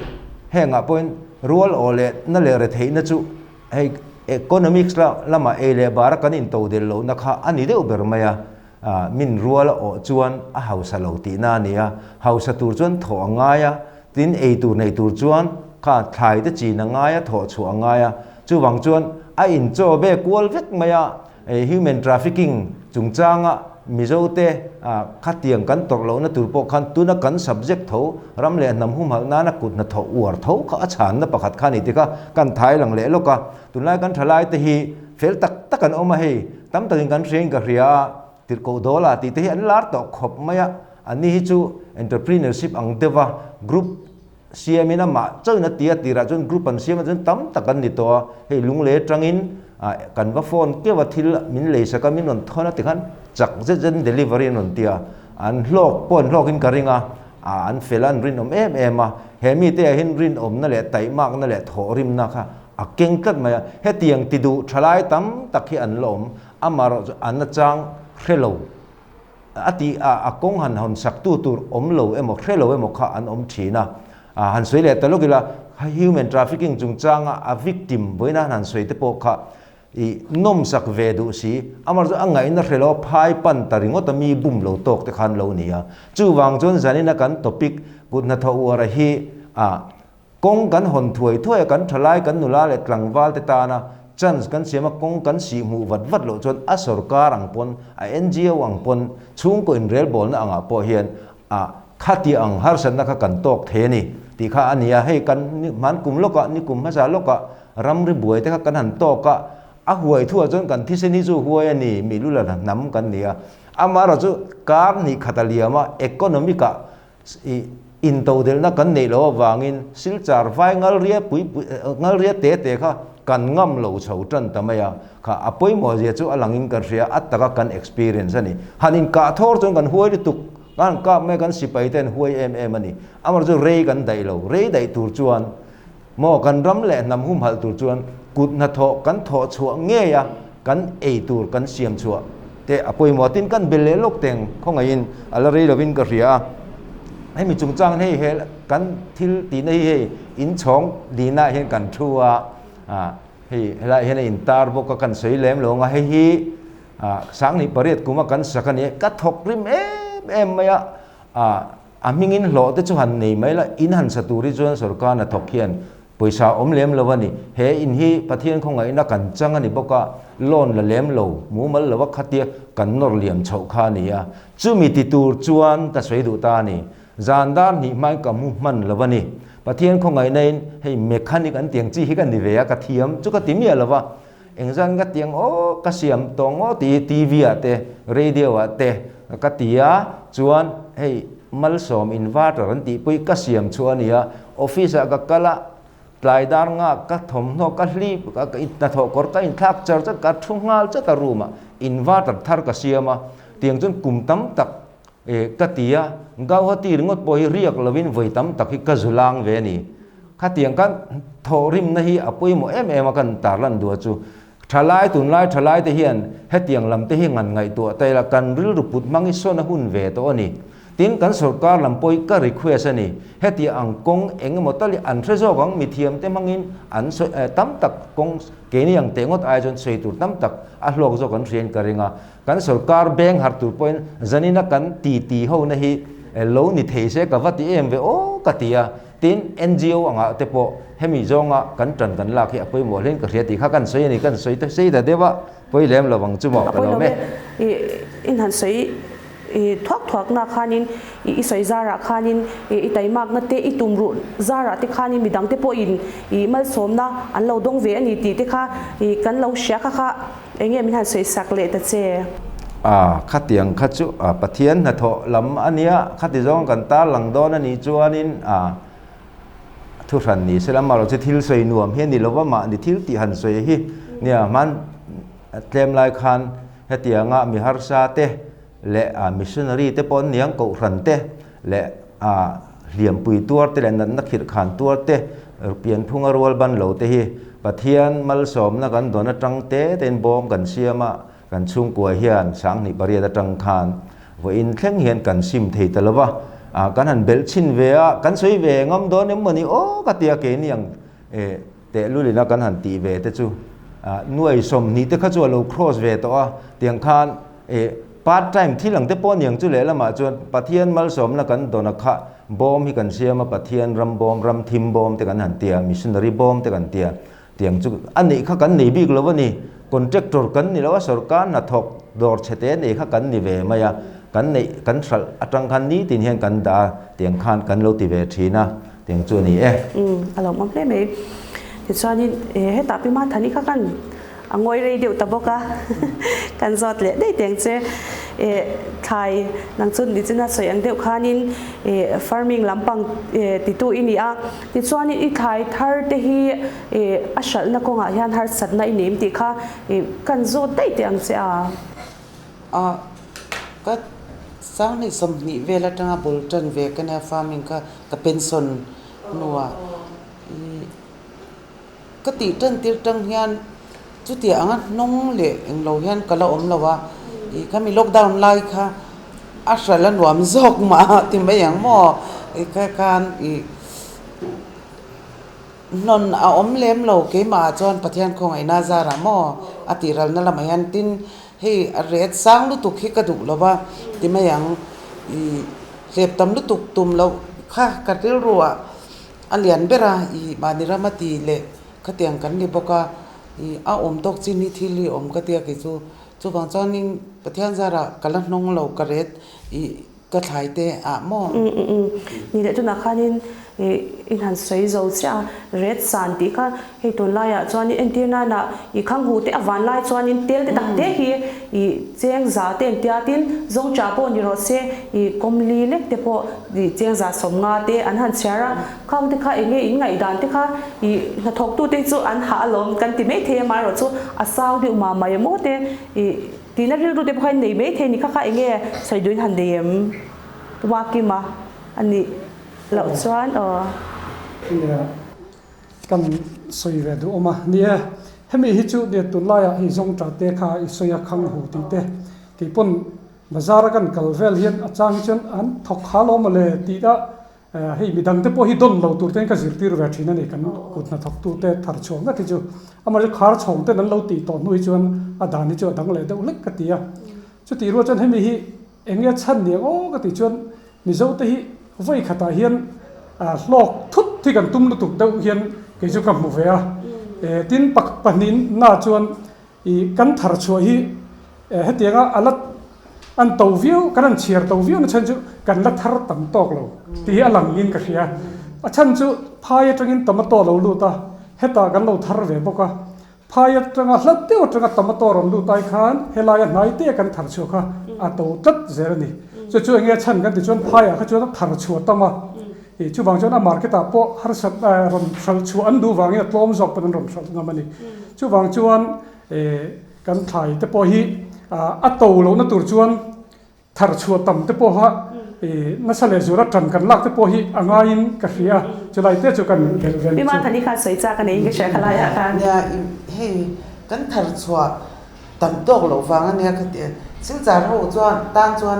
hengah pawhin rual awh leh na leh retheihna chu hei economics lamah ei leh bara kan intodelh lohna kha a ni deuh ber mai a. Min rual a awh chuan a hausa lo tihna a ni a. Hausa tur chuan thawh a ngai a, tin ei tur nei tur chuan kha thlai te chin a ngai a, thawh chhuah a ngai a. Chuvang chuan a inchaw ve kual vek mai a. Human trafficking chungchanga Mizote khatiang kan tawrh lohna tur pawh khan tuna kan subject tho ram leh hnam humhalh nana kut hnathawh uar tho kha a chhanna pakhat kha a ni ti kha kan thai lang leh lawk a. Tunlai kan thalai te hi fel tak tak an awm a hei, tam takin kan hriain ka hria a, tirhkoh dawla tih te hi an lar tawh khawp mai a, anni hi chu entrepreneurship ang deuha group. siamin amah chauhin a ti a, tirah chuan group an siam a chuan tam tak an ni tawh a, hei lunglei atangin kan va phone keuh a thil min lei sak a min rawn thawn a tikhan chak zet zet in delivery an rawn ti a, an hlawk pawh an hlawkin ka ring a, an fel a an rinawm em em a, he mite ah hian rinawmna leh taihmakna leh thawhrimna kha a keng tlat mai a, hetiang ti duh thalai tam tak hi an la awm, amaherawhchu chu an nachang hre lo. A tih a, a kawng han hawn sak tu tur awm lo emaw hre lo emaw kha an awm thin a. A han sawi leh ta lawk ila, human trafficking chungchanga a victim vawiina han han sawi te pawh kha i nawm sak ve duh si, amaherawhchu a ngaihna hre lo a phai pan ta ringawt a mi bum lo tawk te khan lo ni a. Chuvang chuan zanina kan topic kut hnathawh uara hi a Kawng kan hawn thuai thuai a, kan thalai, kan nula leh tlangval te tana chance kan siam a, kawng kan sih hmuh vat vat loh chuan a sorkar ang pawn, a NGO ang pawn, chhungkaw inrelbawlna angah pawh hian a khati ang harsatna kha kan tawk thei a ni tih kha a ni a. Hei kan hman kum lawkah, ni kum hmasa lawkah ramri buai te kha kan han tawk a, a huai thuah chuan kan thisen hi chu huai a ni, mi lula hnam kan ni a. Amaherawhchu kar hnih khat a liam a, economic ah I intodelhna kan neih loh avangin Silchar vai ngalria pui pui ngalria te te kha kan ngam lo chho tan ta mai a, kha a pawimawh zia chu a langin kan hria a taka kan experience a ni. Han inkah thawr chuan kan huai lutuk, kan han kap mai a kan sipai te an huai em em a ni. Amaherawhchu chu rei kan daih lo, rei daih tur chuan maw kan ram leh hnam humhalh tur chuan kut hnathawh kan thawh chhuah ngei a, kan ei tur kan siam chhuah te a pawimawh tin kan bel leh lawk teng khawngaihin a la rei lovin ka hria a. Hemi chungchang hei he kan thil tihna hi hei inchhawng dihnaah hian kan thu a, hei helaiah hian a intar bawk a kan sawi lem lo ang a, hei hi sanghnih pariat kuma kan sak a ni a, ka thawk rim em em mai a, A hmingin hlawh te chu han nei mai la, in han sa tur hi chuan sorkar hnathawk hian pawisa a awm lem lo a ni. He in hi Pathian khawngaihna kan chang a ni bawk a, loan la lem lo, mumal lo a khatia kan nawr liam chhoh kha a ni a. Chumi ti tur chuan ka sawi duh ta a ni. Zan dar hnih hmain ka mu hman lo a ni. Pathian khawngaihna in hei mechanic an tiang chi hi ka ni ve a, ka thiam chu ka ti miah lo va. Engzan ka tiang aw ka siam tawng aw tih hi TV ah te radio ah te ka ti a, chuan hei malsawm inverter an tih pawh hi ka siam chhuah a ni a, office ah ka kal a, tlai dar nga ka thawmhnaw ka hlip ka hnathawh kawr ka inthlak char chat ka thu nghal chat a room ah inverter thar ka siam a, tiang chuan kum tam tak ka ti a, Gauhati ringawt pawh hi riak lovin vawi tam tak hi ka zu lang ve a ni. Khatiang kan thawhrimna hi a pawimawh em em a kan tarlan duh a chu. Thalai tunlai thalai te hian hetiang lam te hi ngan ngaihtuah ta ila kan rilru put hmang hi sawn a hun ve tawh a ni. Tin kan sorkar lam pawh hi ka request a ni. Hetiang ang kawng eng emaw tal hi an hre zawk ang mithiam te hmangin an sawi tam tak kawng keini ang teh ngawt ai chuan sawi tur tam tak a hlawk zawk an hriain ka ring a. Kan sorkar beng harh tur pawhin zanina kan titi hona hi lo ni thei se ka va ti em ve aw ka ti a, tin NGO angah te pawh hemi zawnga kan tan kan lak hi a pawimawh hlein ka hria tih kha kan sawi a ni, kan sawi ta sei ta deuh a, pawi lem lo ang chu maw ka lo me. I in han sawi i thuak thuak na khanin i sawi zarah khanin i taimakna te i tumruh zarah te khanin midang te pawhin i malsawmna an lo dawng ve a ni tih te kha i kan lo hria kha kha Enge min han sawi sak leh ta che? A, khatiang kha chu a Pathian hnathawh lam a nia, khati zawng kan tarlang dawn a nih chuanin a thuhran ni se la, amaherawh chu thil sawi nuam hi a ni lova, mahni thil tih han sawi hi nia, hman tlem lai khan hetianga mi harsa te leh a missionary te pawh an niang kohhran te leh a hliampui tuar te leh natna khirh khan tuar te pianphunga rual ban lo te hi Pathian malsawmna kan dawn atang te tein bawm kan siam a, kan chhungkua hian sanghnih pariat atang khan vawiin thleng hian kan sim thei ta lo va, a kan han belh chhin ve a, kan sawi ve ngam dawn em mawni aw ka tia keini ang e tehlulina kan han tih ve te chu nuai 20 te kha chu a lo cross ve tawh a, tiang khan E, part time thil ang te pawh aniang chu lehlamah chuan Pathian malsawmna kan dawn a kha bawm hi kan siam a, Pathian ram bawm, ram thim bawm te kan han tia, missionary bawm te kan tia, tiang chu a neih kha kan nei bik lo a ni. Contractor kan ni lo a, sorkar hnathawk dawr chhe te nei kha kan ni ve mai a, kan neih kan hralh atang khan nitin hian kan dah a, tiang khan kan lo ti ve thin a, tiang chu a ni e. Umm, a lawmawm hle mai. Tichuanin hetah pi Mathani kha kan A ngawi rei deuh ta bawk a, kan zawt leh daih teng che. Thlai nang chu nichina sawi ang deuh khanin farming lampang titu i ni a. Tichuanin i thlai thar te hi a hralhna kawngah hian harsatna i neim tih kha kan zawt daih teh ang che a. A ka sanghnih 20 vel atanga bul tan ve ka nia farming kha ka pension hnuah Ka tih tan tir tang hian chuti anga hnawng leh englo hian ka la awm lo a, ih khami lockdown lai kha a hral a nuam zawk mah ti mai ang maw ih kha khan ih hnawn a awm lem lo keimah ah chuan Pathian khawngaihna a zarah maw a tih ralna lamah hian tin hei a ret sang lutuk hi ka duh lo va ti mai ang ih hlep tam lutuk tum loh kha ka rilru ah. A lian ber a, i mahni ram a ti leh khatiang kan ni bawk a, i a awm tawk chin hi thil hi awm ka tia kei chu. Chuvang chuanin Pathian zarah ka la hnawng lo ka ret i ka thlai te ah maw? Umm umm umm. Ni leh tunah khanin i in han sawi zo chiah a, ret san tih kha hei tunlaiah chuanin entir nana i khang hu te a van lai chuanin tel te tak te hi i cheng za te an tia tin zawng chah pawh ni rawh se i kawmli lek te pawh I cheng 150 te an han chhiar a, khang te kha enge in ngaihdan te kha i hnathawk tu te hi chu an hah alawm kan ti mai thei a, amaherawh chu a sang deuh mah mai emaw te i tihna rilru te pawh kha in nei mai thei a ni kha kha enge sawi duhin han nei em Wakima a nih loh chuan aw. Nia kan sawi ve duh awm a, ni e hemi hi chu nia tunlaiah hei zawngṭah te kha i sawi a khang hu tih te keipawn Bazar a kan kal vel hian a chang hi chuan an thawk kha lo mawle tih a hei midang te pawh hi dawn lo tur ten ka zirtir ve thin a ni kan kut hnathawk tu te thar chhuak ngat hi chu amaherawhchu khar chhawng ten an lo tih tawh hnu hi chuan a dan hi chu a dang leh deuh hlek ka ti a chutih rual chuan hemi hi eng nge chhan ni ang aw ka tih chuan Mizo te hi vawi khatah hian hlawk thut hi kan tum lutuk deuh hian kei chu ka hmu ve a tin pahnih na chuan I kan thar chhuah hi hetianga a la an to viau, kan han chhiar to viau na chhan chu kan la thar tam tawk lo tih hi a lang in ka hria. A chhan chu phai atangin tomato lo lut a, hetah kan lo thar ve bawk a. Phai atanga hlat deuh atanga tomato rawn lut ai khan helaia hnai te kan thar chhuah kha a to tlat zel a ni. Chu chu enge a chhan kan ti chuan phaiah kha chuan a thar chhuah tam a. I chuvang chuan a market ah pawh harsat rawn hralh chhuah an duh vangin a tlawm zawk pawn an rawn hralh ngam a ni. Chuvang chuan kan thlai te pawh hi a to lohna tur chuan thar chhuah tam te pawha nasa leh zuala tan kan lak te pawh hi a ngaiin ka hria a, chulai te chu kan belh vel chu. Pi Thani khan sawi chak a nei ka hria khalai ah khan. Nia hei kan thar chhuah tam tawk loh vang a nia ka ti a, Silchar ho chuan tan chuan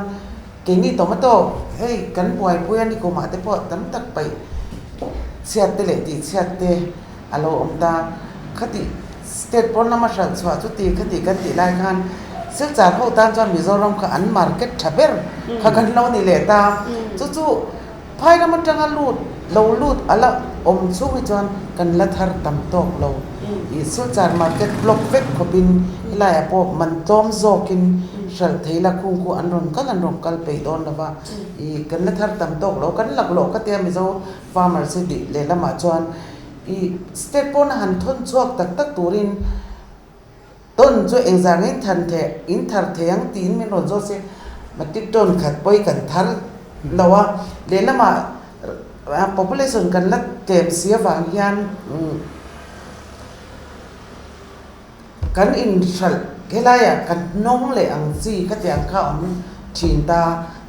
keini tomato hei kan buaipui a ni kumah te pawh tam tak paih chhiat te leh tih chhiat te a lo awm ta, khati state pawn lama hralh chhuah chu ti khati kan tih lai khan Silchar ho tan chuan Mizoram kha an market tha ber kha kan lo ni leh ta, chu chu phai ram atanga lut lo lut a la awm chhung hi chuan kan la thar tam tawk lo, ih Silchar market block vek khawpin helaiah pawh man tlawm zawkin hralh thei la khung khu an rawn kal an rawn kal peih dawn lo va, ih kan la thar tam tawk lo kan laklawh ka tia Mizo farmers hi tih lehlamah chuan ih state pawna han thawn chhuak tak tak turin tawn chu engzah nge in than theh in thar thei ang tiin min rawn zawt se matric tawn khat pawi kan thar lo a lehlamah population kan la tlem si avang hian kan inhralh helaiah kan hnawng leh ang chi khatiang kha awm thin ta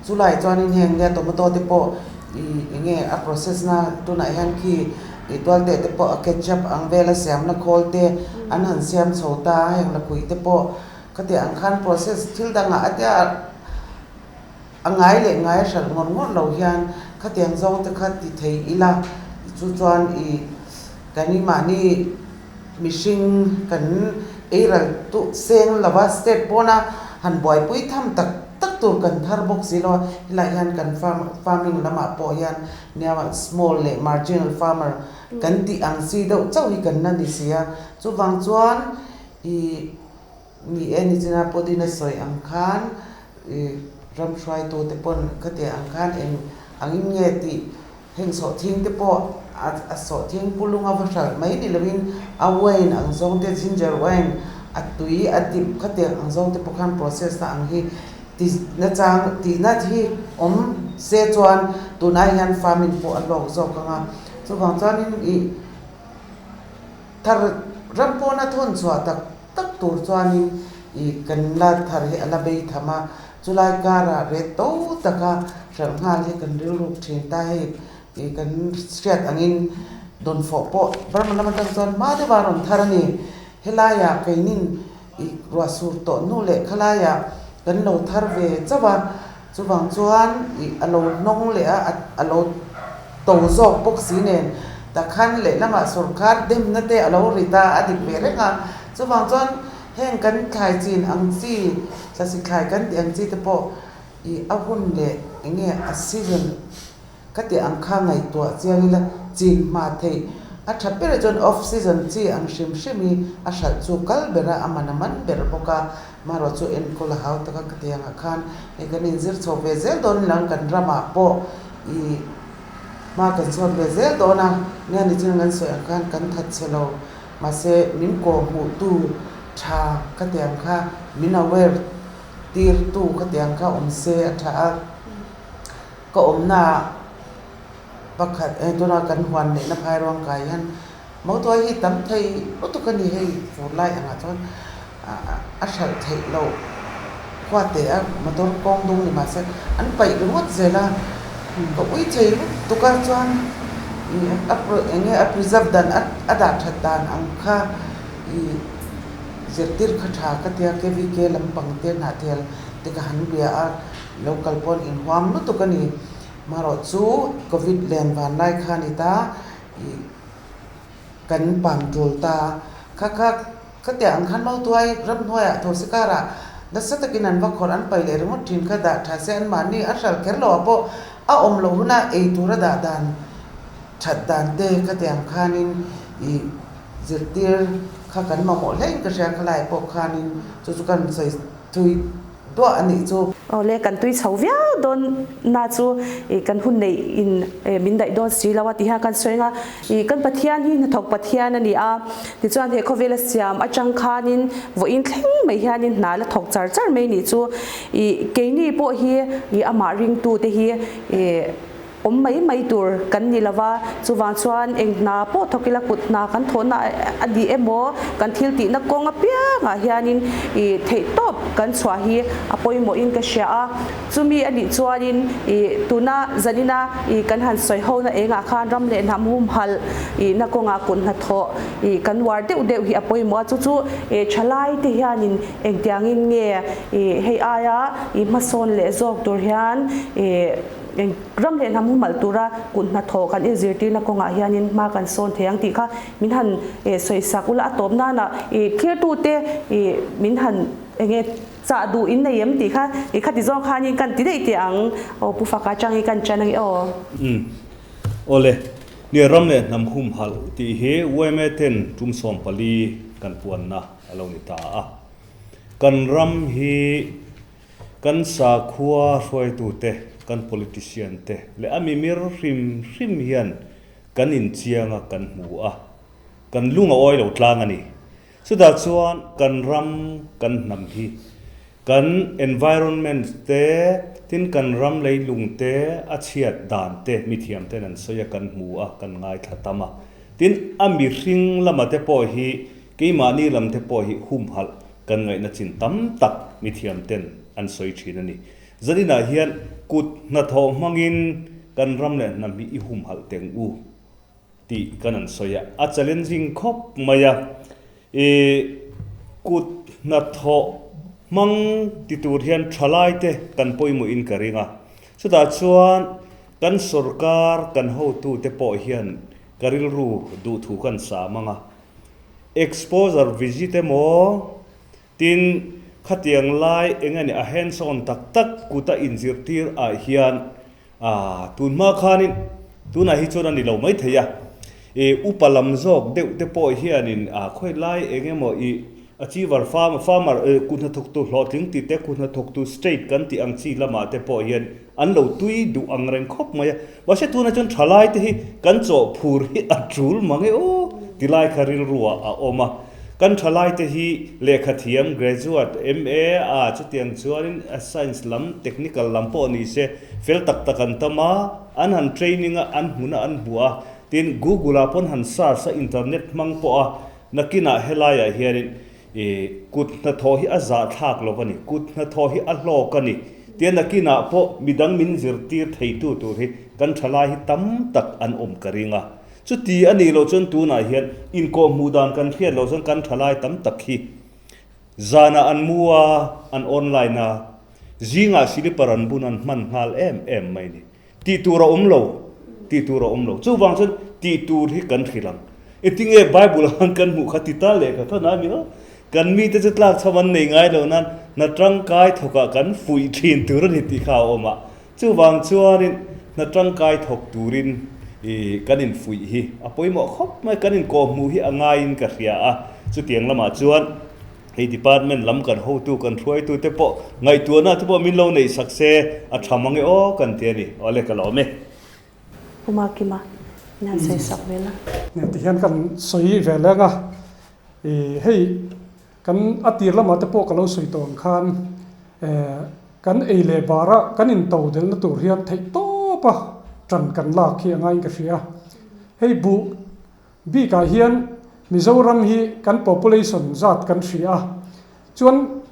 chulai chuanin heng nia tomato te pawh ih eng nge a process na tunah hian khi ih tualte te pawh a ketchup ang vela siamna khawl te an han siam chho ta heng lakhui te pawh khatiang ang khan process thil dangah a tia a ngai leh ngai a hralh ngawr ngawr lo hian khatiang zawng te kha ti thei ila chu chuan ih kan mahni. Mihring kan ei ral tuh seng lo va, state pawna han buaipui tham tak tak tur kan thar bawk si lo a, helaiah hian kan farm farming lamah pawh hian nia small leh marginal farmer kan tih ang chi deuh chauh hi kan la ni si a, chuvang chuan ih ni e nichina pawhin a sawi ang khan ih ram hruaitute pawn khatiang ang khan eng angin nge tih Heng sawhthing te pawh a sawhthing pulung a va hralh mai ni loin a wine ang zawng te ginger wine a tui a dip khatiang ang zawng te pawh khan process na ang hi Ti nachang tihna hi awm se chuan tunah hian farming pawh a hlawk zawk ang a, chuvang chuanin ih thar ram pawna thawn chhuah tak tak tur chuanin ih kan la thar hi a la bei tham a, chulai karah ret to taka hralh nghal hi kan rilruk thin ta hei ih kan hriat angin dawnfawh pawh Burma lam atang chuan hma deuha rawn thar a ni, helaiah keinin I ruah sur tawh hnu leh khalaiah kan lo thar ve chauh a, chuvang chuan i a lo hnawng leh a, a lo to zawk bawk si nen takhan lehlamah sawrkar demna te a lo ri ta a dik ve reng a, chuvang chuan heng kan thlai chin ang chi, thlasik thlai kan tih ang chi te pawh i a hun leh eng nge a season Ka tih ang kha ngaihtuah chiang ila chin hma theih. A tha ber chuan off season chi ang hrim hrim hi a hralh chu kal ber a, a man a man ber bawk a. Marawh chu enkawl a hau tak a ka tih angah khan hei kan inzir chho ve zel dawn ila kan ramah pawh i hma kan chhawn ve zel dawn a. Nia ni chin kan sawi ang khan kan that chhe lo. Mahse min kawhhmuh tu tha ka tih ang kha min aware tir tu ka tih ang kha awm se a tha a. Ka awmna pakhat eh tuna kan huan neihna phai ruang kai hian motor hi tam thei lutuk a ni hei fur lai angah chuan a hralh theih loh khua teh a motor kawng dung ni mahse an paih ringawt zel a ka ui thei lutuk a chuan ih a eng nge a preserve dan a dah that dan ang kha ih zirtir kha tha ka tia KVK lampang te hnahthel te ka han bia a. Lo kal pawn inhuam lutuk a ni. Marawh chu Covid len van lai kha ni ta ih kan pang tul ta. Kha kha khatiang ang khan Mautuai ramhnuaiah Thosi karah nasa takin an va khawrh an pai leh ringawt thin kha dah tha se anmahni a hral kher lo ah pawh a awm loh huna ei tura dah dan that dan te khatiang khanin ih zirtir kha kan mamawh hle in ka hria khalai pawh khanin chu chu kan sawi thui Duah a nih chu. Awle, kan tui chho viau dawn na chu i kan hun neih in min daih dawn si lo a ti hian kan sawi ang a, i kan Pathian hi hnathawk Pathian a ni a, tichuan he khawvela siam atang khanin vawiin thleng mai hianin hna la thawk char char mai nih chu i keini pawh hi i amah ringtute hi i Awm mai mai tur kan ni lova, chuvang chuan eng hna pawh thawk ila kut hna kan thawhna a dih emaw, kan thil tihna kawng apiangah hianin i theihtawp kan chhuah hi a pawimawhin ka hria a. Chumi a nih chuanin i tuna zanina i kan han sawi hona engah khan ram leh hnam humhalh i na kawngah kut hnathawh i kan uar deuh deuh hi a pawimawh a, chu chu i thalai te hianin engtiangin nge i hei aia i hmasawn leh zawk tur hian i Eng ram leh hnam humalh tura kut hnathawh kan inzirtirna kawngah hianin hma kan sawn thei ang tih kha min han sawisak ula a tawp nana i thirtute i min han enge chah duh in nei em tih kha i khati zawng khanin kan ti daih teh ang aw Pu Faka atangin kan ṭan ange aw. Umm. Awle, nia ram leh hnam humhalh tih hi yma ten tum 14 kan puanna a lo ni ta a. Kan ram hi Kan sakhua hruaitute, kan politician te leh a mimir hrim hrim hian kan inchiang a, kan hmu a, kan lung a awi lo tlang a ni. Chutah chuan kan ram, kan hnam hi, kan environment te, tin kan ram leilung te a chhiat dan te mithiam ten an sawi a, kan hmu a, kan ngaithla tam a. Tin, a mihring lama te pawh hi, keimahni lam te pawh hi humhalh Kan ngaihna chin tam tak mithiam ten an sawi thin a ni. Zaninah hian kut hnathawh hmangin kan ram leh hnam hi i humhalh teng u tih kan an sawi a, a challenging khawp mai a. I kut hnathawh hmang ti tur hian thalaite kan pawimawhin ka ring a. Chutah chuan kan sorkar kan hotute pawh hian ka rilru duhthu kan sam ang a. Exposure visit emaw tin khatiang lai eng nge ni a hands on tak tak kuta inzirtir ah hian ah tun hma khanin tunah hi chuan a ni lo mai thei a, ih upa lam zawk deuh te pawh hianin ah khawi lai eng emaw ih achiever farm farmer eh kut hnathawktu hlawhtling tih te kut hnathawktu state kan tih ang chi lamah te pawh hian an lo tui duh ang reng khawp mai a, mahse tunah chuan thalai te hi kan chawhphur hi a tul mang e aw ti lai kha rilruah a awm a. Kan thalaite hi lehkha thiam, graduate, MA, a chutiang chuanin science lam, technical lam pawh ni se fel tak tak an tam a, an han training a, an hmun a an hmu a, tin Google ah pawn han search a, internet hmang pawh a, nakinah helaiah hianin kut hnathawh hi a zahthlak lo a ni, kut hnathawh hi a hlawk a ni tia nakinah pawh midang min zirtir theitu tur hi kan thalai hi tam tak an awm ka ring a. Chuti a nih loh chuan tunah hian inkawhhmuh dan kan hriat loh chuan kan thalai tam tak hi zanah an mu a, an online a, zingah silipar an bun an hman nghal em em mai a ni. Tih tur a awm lo, tih tur a awm lo. Chuvang chuan tih tur hi kan hrilh ang. Engtinge Bible han kan hmuh kha ti ta leh kha thawn a mi aw. Kan mite chu tlak chham an nei ngai lo nan hna tangkai thawkah kan fuih thin tur a ni tih kha a awm a. Chuvang chuanin hna tangkai thawk turin kan infuih hi a pawimawh khawp mai, kan inkawhhmuh hi a ngaiin ka hria a. Chutiang lamah chuan hei department lam kan hotu kan hruaitu te pawh ngaihtuahna te pawh min lo neih sak se a tha mang e aw kan ti a ni. Awle ka lawm e. Pu Makima, in han sawi sak ve la. Tihian kan sawi ve leng a, hei Kan a tir lamah te pawh ka lo sawi tawh ang khan kan ei leh barah kan into delna tur hian theih tawp a tan kan lak hi a ngaiin ka hria. Hei buh bikah hian Mizoram hi kan population zat kan hria a, chuan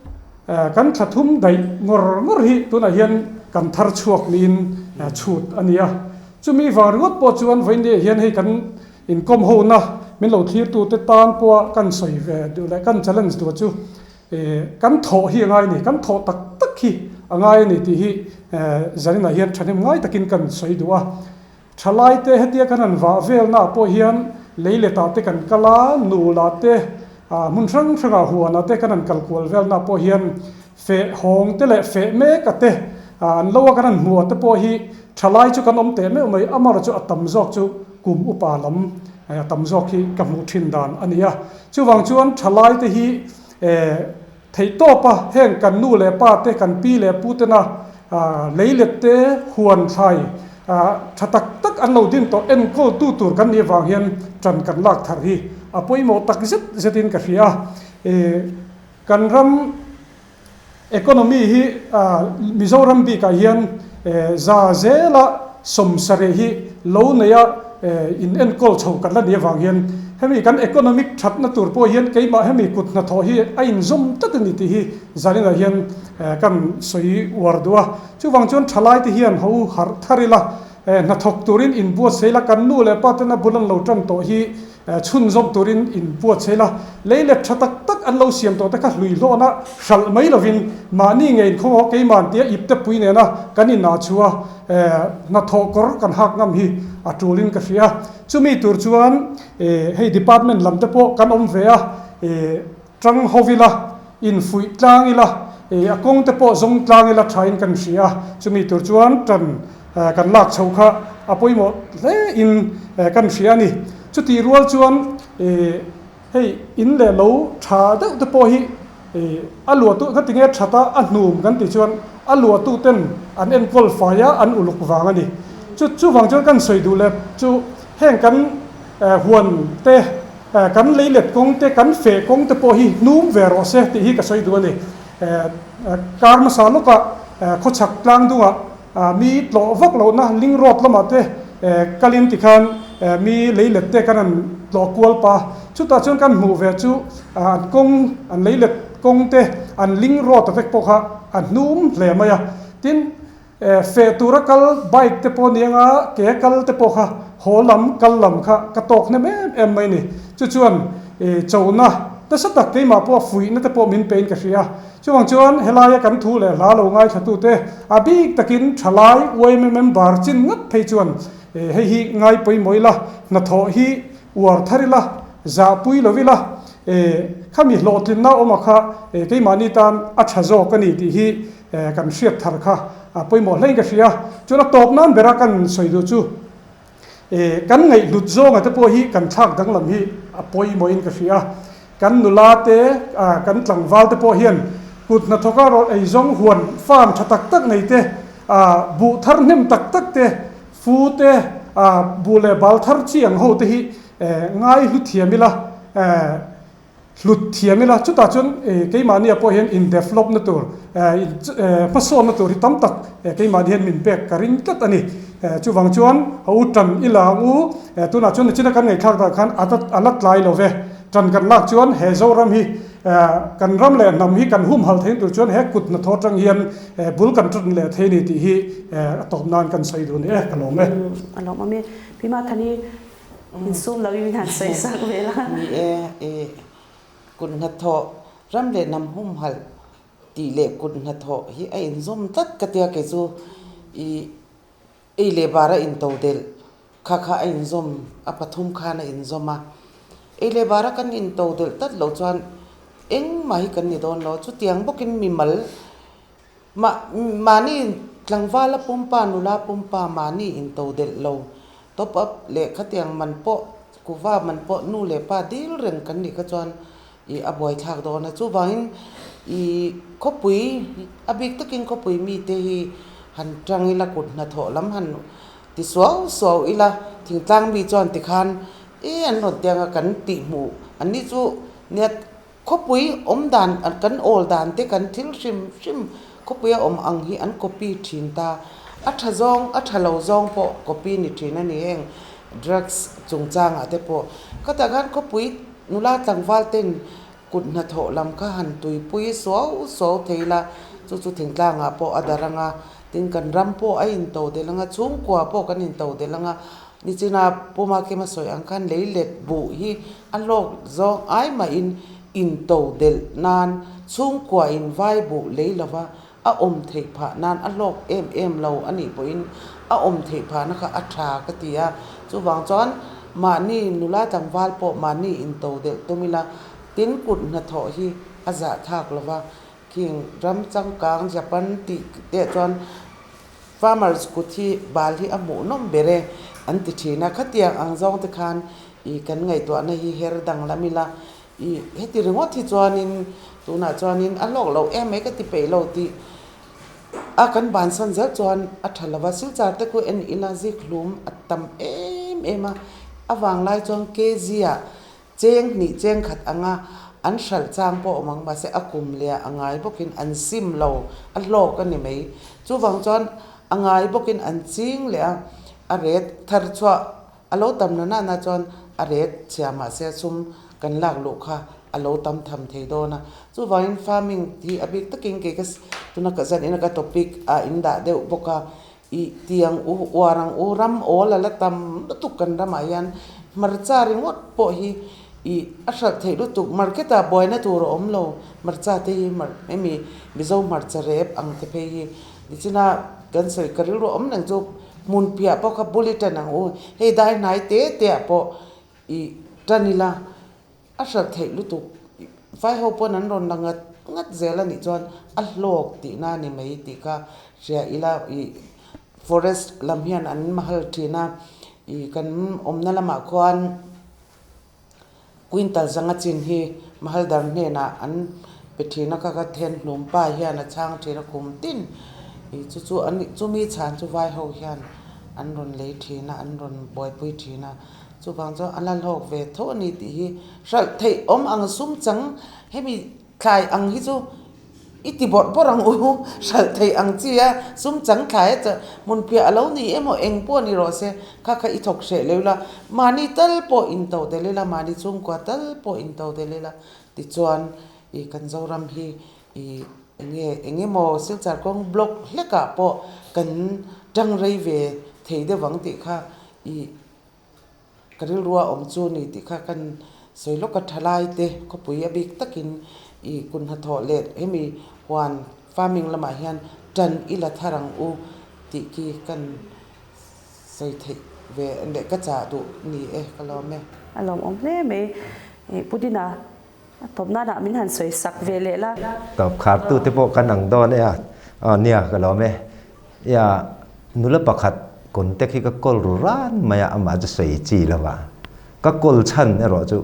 kan thla thum daih ngawr ngawr hi tunah hian kan thar chhuak niin chhut a ni a. Chumi vang ringawt pawh chuan vawiin hian hei kan Inkawm hona min lo thlirtute tan pawha kan sawi ve duh leh kan challenge duh chu kan thawh hi a ngai a ni, kan thawh tak tak hi a ngai a ni tih hi Zaninah hian thahnem ngai takin kan sawi duh a. Thalaite hetia kan han vah velnaah pawh hian leiletah te kan kal a, nulah te, hmun hrang hrangah huanah te kan han kal kual velnaah pawh hian feh hawng te leh feh mek a te an lo a kan han hmuh a te pawh hi thalai chu kan awm teh meuh mai, amaherawhchu chu a tam zawk chu kum upa lam a tam zawk hi ka hmuh thin dan a ni a. Chuvang chuan thalai te hi theihtawp a heng kan nu leh pa te kan pi leh pu tena leilet te huan thlai tha tak tak an lo din tawh enkawl tu tur kan nih avang hian tan kan lak thar hi a pawimawh tak zet zetin ka hria a. Kan ram economy hi Mizoram bikah hian za zela sawmsarih hi lo neia in enkawl chho kan la nih avang hian hemi kan economic thatna tur pawh hian keimah hemi kut hnathawh hi a inzawm tlat a ni tih hi zaninah hian kan sawi uar duh a. Chuvang chuan thalaite hian ho harh thar ila hnathawk turin inbuatsaih ila kan nu leh pa tena bul an lo tan tawh hi Chhunzawm turin in buatsaih la, lei let tha tak tak an lo siam tawh te kha hlui hlawna hralh mai lovin mahni nge inkhawng haw keiman tia ip te pui nena kan inah chua hnathawh kawr kan hak ngam hi a tulin ka hria. Chumi tur chuan hei department lam te pawh kan awm ve a, tang ho ila, infuih tlang ila, a kawng te pawh zawng tlang ila thain kan hria. Chumi tur chuan tan kan lak chho kha a pawimawh hle in kan hria a ni. Chutih rual chuan hei in leh lo tha deuh te pawh hi a luahtu ka ti nge that a, a hnum kan tih chuan a luahtu ten an enkawl fai a, an uluk vang a ni. Chu chuvang chuan kan sawi duh leh chu heng kan huan te kan leilet kawng te kan feh kawng te pawh hi hnum ve rawh se tih hi ka sawi duh a ni. Kar hmasa lawkah khawchhak tlang dungah Mi tlawh vak lohna ling road lamah te kalin tikhan mi leilet te kan han tlawh kual pa. Chutah chuan kan hmuh ve chu an kawng, an leilet kawng te, an ling road a vek pawh kha a hnum hle mai a. Tin, feh tura kal bike te pawh ni anga ke kal te pawh kha haw lam kal lam kha ka tawk hnem em em mai ni. Chu chuan chona nasa tak keimah pawh fuihna te pawh min pein ka hria. Chuvang chuan helaia kan thu leh hla lo ngaithlatute a bik takin thalai yma member chin ngat phei chuan hei hi ngai pawimawh ila, hnathawh hi uar thar ila, zahpui lo ila, khami hlawhtlinna awma kha keimahni tan a tha zawk a ni tih hi kan hriat thar kha a pawimawh hlein ka hria. Chuan a tawp nan bera kan sawi duh chu kan ngaihhlut zawnga te pawh hi kan thlak danglam hi a pawimawhin ka hria. Kan nula te, kan tlangval te pawh hian kut hnathawka rawh ei zawng huan farm tha tak tak nei te, buh thar hnem tak tak te, fu te, buh leh bal thar chi ang ho te hi ngai hlu thiam ila. Hlut thiam ila, chutah chuan keimahnia pawh hian in develop na tur, in hmasawnna tur hi tam tak keimahni hian min pek ka ring tlat a ni. Chuvang chuan a u tan ila ang u, tunah chuan nichina kan ngaihthlak dan khan a la tlai lo ve. Tan kan lak chuan he Zoram hi kan ram leh hnam hi kan humhalh theih tur chuan he kut hnathawh atang hian bul kan tan leh thei a ni tih hi a tawp nan kan sawi duh a ni e, ka lawm e. A lawmawm e. Pi Mathani Insum lo in han sawi sak ve la. Ni e, e kut hnathawh ram leh hnam humhalh tih leh kut hnathawh hi a inzawm tlat ka tia kei chu i ei leh bara into delh kha kha a inzawm a pathum khan a inzawm a, ei leh bara kan into delh tlat loh chuan engmah hi kan ni dawn lo, chutiang bawkin mimal Mah, mahni tlangvala pumpa, nula pumpa mahni into delh lo, top up leh khatiang man pawh, kuva man pawh nu leh pa dil reng kan nih kha chuan ih a buaithlak dawn a. Chuvangin ih khawpui, a bik takin khawpui mite hi han tang ila, kut hnathawh lam han ti suau suau ila, thingtlang mi chuan tikhan e an rawn tiang a kan tihhmuh an nih chu nia Khawpui awm dan kan awl dan te kan thil hrim hrim khawpuia awm ang hi an copy thin ta. A tha zawng a tha lo zawng pawh copy ni thin a ni heng drugs chungchangah te pawh. Khatah khan khawpui nula tlangval ten kut hnathawh lam kha han tuipui suau suau thei la, chu chu thingtlangah pawh a dar anga tin kan ram pawh a into del anga chhungkua pawh kan into del anga Nichina Pu Makima sawi ang khan lei let buh hi a hlawk zawng ai mahin into delh nan chhungkua in vai buh lei lova a awm theih phah nan a hlawk em em lo a nih pawhin a awm theih phahna kha a tha ka ti a. Chuvang chuan mahni nula tlangval pawh mahni into delh tum ila tin kut hnathawh hi a zahthak lova khing ram changkang Japan tih te chuan Farmers kut hi bal hi a hmuhnawm ber e an ti thin a, khatiang ang zawng te khan ih kan ngaihtuahna hi her dang lam ila ih heti ringawt hi chuanin tunah chuanin a hlawk loh em mai ka ti peih lo tih a kan bansan zel chuan a tha lova silchar te khu en ila zikhlum a tam em em a, a vanglai chuan kg ah Cheng hnih cheng khat anga an hralh chang pawh awm ang mahse a kum leh a ngai bawkin an sim lo, a hlawk a ni mai. Chuvang chuan a ngai bawkin an ching leh a, a ret thar chhuah a lo tam na nana chuan a ret chhia mahse sum kan lak luh kha a lo tam tham thei dawn a. Chuvangin farming hi a bik takin kei ka tuna ka zan ina ka topic a indah deuh bawk a, Ih tiang u uar ang u ram awl a la tam lutuk kan ramah hian hmarcha ringawt pawh hi ih a hralh theih lutuk market ah buaina tur a awm lo hmarcha te hi hemi Mizo hmarcha rep ang te phei hi nichina kan sawi ka rilru awm reng chu hmun piah pawh kha bulletin ang u hei dai hnai te te ah pawh ih tan ila. A hralh theih lutuk vai ho pawn an rawn la ngat ngat zel a nih chuan a hlawk tihna a ni mai tih kha hria ila ih forest lam hian an mahal thin a ih kan awmna lamah khuan quintal zanga chin hi mahal dar hnenah an pe thin a kha ka then hlum pa hian a chhang thin a khum tin ih chu chu an chumi chhan chu vai ho hian an rawn lei thin a an rawn buaipui thin a. Chuvang chuan a la hlawk ve tho a ni tih hi hralh theih awm ang sum chang hemi thlai ang hi chu i ti bawrh bawrh ang u hralh theih ang chi a sum chang thlai a chah hmun phiah a lo ni emaw eng pawh a ni rawh se kha kha i thawk hreh leu la mahni tal pawh in to tel ila mahni chhungkua tal pawh in to tel ila tichuan ih kan Zoram hi ih enge eng emaw Silchar kawng block hlekah pawh kan tang rei ve thei deuh ang tih kha ih. Ka rilrua awm chu ni tih kha kan sawi lawk a thalai te khawpui a bik takin i kun hnathawh leh hemi huan farming lamah hian tan i la thar ang u tih khi kan sawi theih ve leh ka chah duh ni e ka lawm e. A lawmawm hle mai. Pu Dina, a tawp nanah min han sawi sak ve leh la. Tawp khartu te pawh kan ang dawn e a. Aw nia ka lawm e. Ia nula pakhat contact hi ka call ru ran mai a, amah chu sawi chi lo va. Ka call chhan erawh chu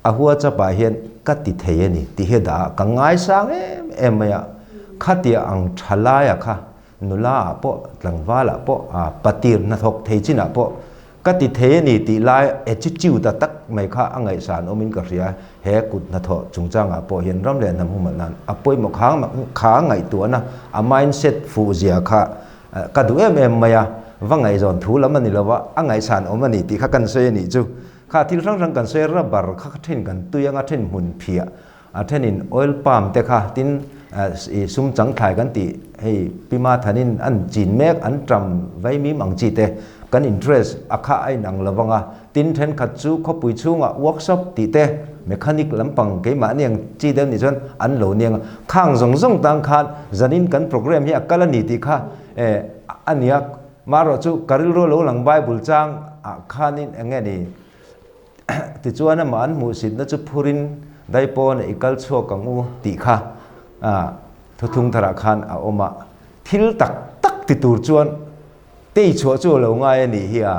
a WhatsApp ah hian ka ti thei a ni tih hi a dah a, ka ngaisang em em mai a. Khatia ang tha laia kha nula ah pawh tlangval ah pawh patir hnathawk thei chinah pawh. Ka ti thei a ni tih lai attitude a tak mai kha a ngaihsan awmin ka hria. He kut hnathawh chungchangah pawh hian ram leh hnam humhalh nan a pawimawh kha kha ngaihtuahna a mindset fuh zia kha ka duh em em mai a, va ngaihzawn thu lam a ni lo va, a ngaihsan awm a ni tih kha kan sawi a nih chu. Kha thil hrang hrang kan sawi a, rubber kha then kan tui anga then hmun phiah a thenin oil palm te kha tin i sum chang thlai kan tih hei Pi Mathanin an chin mek an ṭam vaimim ang chi te kan interest a kha a inang lo vang a, tin thenkhat chu khawpui chhungah workshop tih te mechanic lampang keimahni ang chi deuh nih chuan an lo niang a, khang zawng zawng tang khan zanin kan program hi a kal a ni tih kha a nia, marawh chu ka rilru lo lang Bible chang ah khanin eng nge ni. Tichuan amah an hmuhsitna chu phurin daipawn i kal chhuak ang u tih kha thuthung tharah khan a awm a. Thil tak tak ti tur chuan tei chhuah chu a lo ngai a nih hi a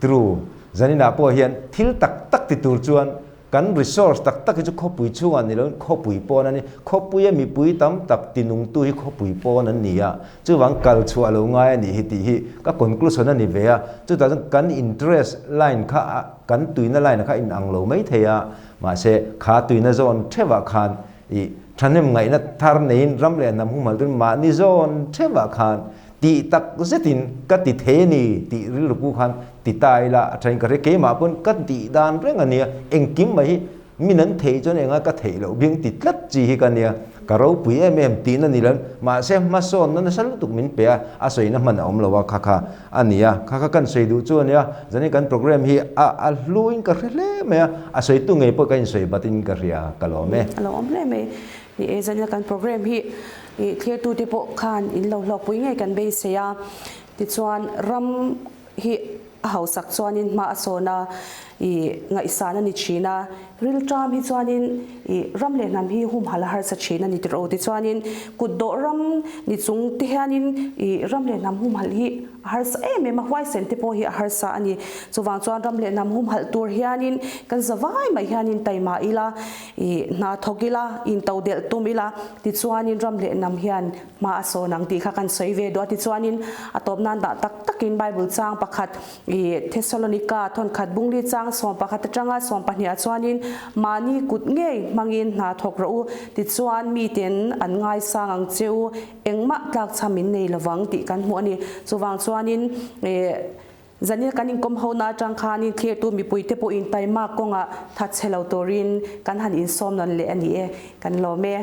true. Zaninah pawh hian thil tak tak ti tur chuan kan resource tak tak hi chu khawpui chhungah ni loin khawpui pawn a ni. Khawpuia mipui tam tak tinungtu hi khawpui pawn an ni a. Chuvang kal chhuah lo ngai a nih hi tih hi ka conclusion a ni ve a, chutah chuan kan interest line kha kan tuina line kha inang lo mai thei a, mahse kha tuina zawn theuhah khan ih thahnem ngaihna thar neiin ram leh hnam humhalh turin mahni zawn theuhah khan tih tak zetin ka ti thei a ni tih rilru pu khan ti ta ila a thain ka hria keimah pawn ka tih dan reng a nia engkim mai hi Min an theih chuan enga ka theih loh bing ti tlat chi hi ka nia, ka ropui em em tihna ni lo, mahse hmasawnna nasa lutuk min pe a, a sawina hman a awm lo a, kha kha a ni a, kha kha kan sawi duh chu a nia, zanin kan program hi a a hluin ka hre hle mai a, a sawitu ngei pawh ka insawi batin ka hria, ka lawm e. A lo awm hle mai. Ni e, zanin kan program hi thirtute pawh khan in lo hlawkpui ngei kan beisei a, tichuan ram hi a hausak chuanin hma a sawn a, i ngaihsan a ni thin a, rilṭam hi chuanin i ram leh hnam hi humhalh a harsa thin a ni tirh aw tichuanin kutdawh ram ni chung te hianin i ram leh hnam humhalh hi a harsa em em a, huaisen te pawh hi a harsa a ni. Chuvang chuan ram leh hnam humhalh tur hianin kan zavai mai hianin taima ila, i hna thawk ila, in to delh tum ila, tichuanin ram leh hnam hian Hma a sawn ang tih kha kan sawi ve duh a, tichuanin a tawp nan dah tak takin Bible chang pakhat i Thessalonika thawnkhat bungli chang 11 atanga 12 ah chuanin mahni kut ngei hmangin hna thawk rawh u, tichuan miten an ngaisang ang che u, engmah tlakchham in nei lovang tih kan hmuh a ni. Chuvang chuanin i Zanil kan inkawm hona atang khanin thlirtu mipuite pawh intaimak kawngah thatchhe lo turin kan han insawm nawn leh a ni e, kan lawm e.